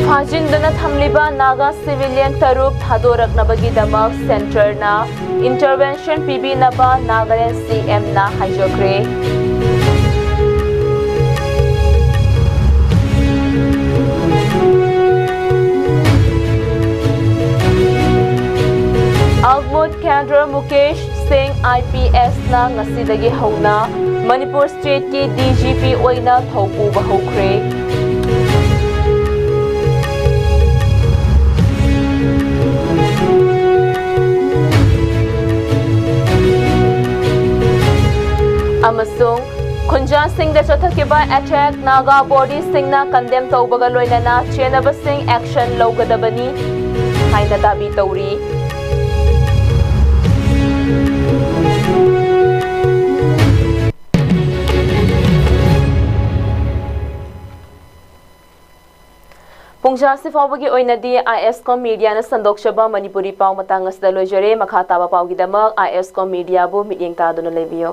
ꯐꯥꯖꯤꯟꯗꯨꯅ ꯊꯝꯂꯤꯕ ꯅꯥꯒꯥ ꯁꯤꯚꯤꯂꯤꯌꯟ ꯇꯔꯨꯛ ꯊꯥꯗꯣꯔꯛꯅꯕꯒꯤꯗꯃꯛ ꯁꯦꯟꯇꯔꯅ ꯏꯟꯇꯔꯚꯦꯟꯁꯟ ꯄꯤꯕꯤꯅꯕ ꯅꯥꯒꯥꯂꯦꯟ ꯁꯤ ꯑꯦꯝꯅ ꯍꯥꯏꯖꯈ꯭ꯔꯦ꯫ ꯑꯒꯃꯨꯠ ꯀꯦꯟꯗ꯭ꯔ ꯃꯨꯀꯦꯁ ꯁꯤꯡ, ꯑꯥꯏ ꯄꯤ ꯑꯦꯁꯅ ꯉꯁꯤꯗꯒꯤ ꯍꯧꯅ ꯃꯅꯤꯄꯨꯔ ꯁ꯭ꯇꯦꯠꯀꯤ ꯗꯤ ꯖꯤ ꯄꯤ ꯑꯣꯏꯅ ꯊꯧꯄꯨꯕ ꯍꯧꯈ꯭ꯔꯦ꯫ ꯑꯃꯁꯨꯡ ꯈꯨꯟꯖꯥꯁꯤꯡꯗ ꯆꯠꯊꯈꯤꯕ ꯑꯦꯇꯦꯛ ꯅꯥꯒꯥ ꯕꯣꯗꯤꯁꯤꯡꯅ ꯀꯟꯗꯦꯝ ꯇꯧꯕꯒ ꯂꯣꯏꯅꯅ ꯆꯦꯟꯅꯕꯁꯤꯡ ꯑꯦꯛꯁꯟ ꯂꯧꯒꯗꯕꯅꯤ ꯍꯥꯏꯅ ꯗꯥꯕꯤ ꯇꯧꯔꯤ꯫ ꯄꯨꯡꯖꯥ ꯑꯁꯤ ꯐꯥꯎꯕꯒꯤ ꯑꯣꯏꯅꯗꯤ ꯑꯥꯏ ꯑꯦꯁ ꯀꯣꯝ ꯃꯤꯗꯤꯌꯥꯅ ꯁꯟꯗꯣꯛꯆꯕ ꯃꯅꯤꯄꯨꯔꯤ ꯄꯥꯎ ꯃꯇꯥꯡ ꯑꯁꯤꯗ ꯂꯣꯏꯖꯔꯦ꯫ ꯃꯈꯥ ꯇꯥꯕ ꯄꯥꯎꯒꯤꯗꯃꯛ ꯑꯥꯏ ꯑꯦꯁ ꯀꯣꯝ ꯃꯤꯗꯤꯌꯥꯕꯨ ꯃꯤꯠꯌꯦꯡ ꯇꯥꯗꯨꯅ ꯂꯩꯕꯤꯌꯨ꯫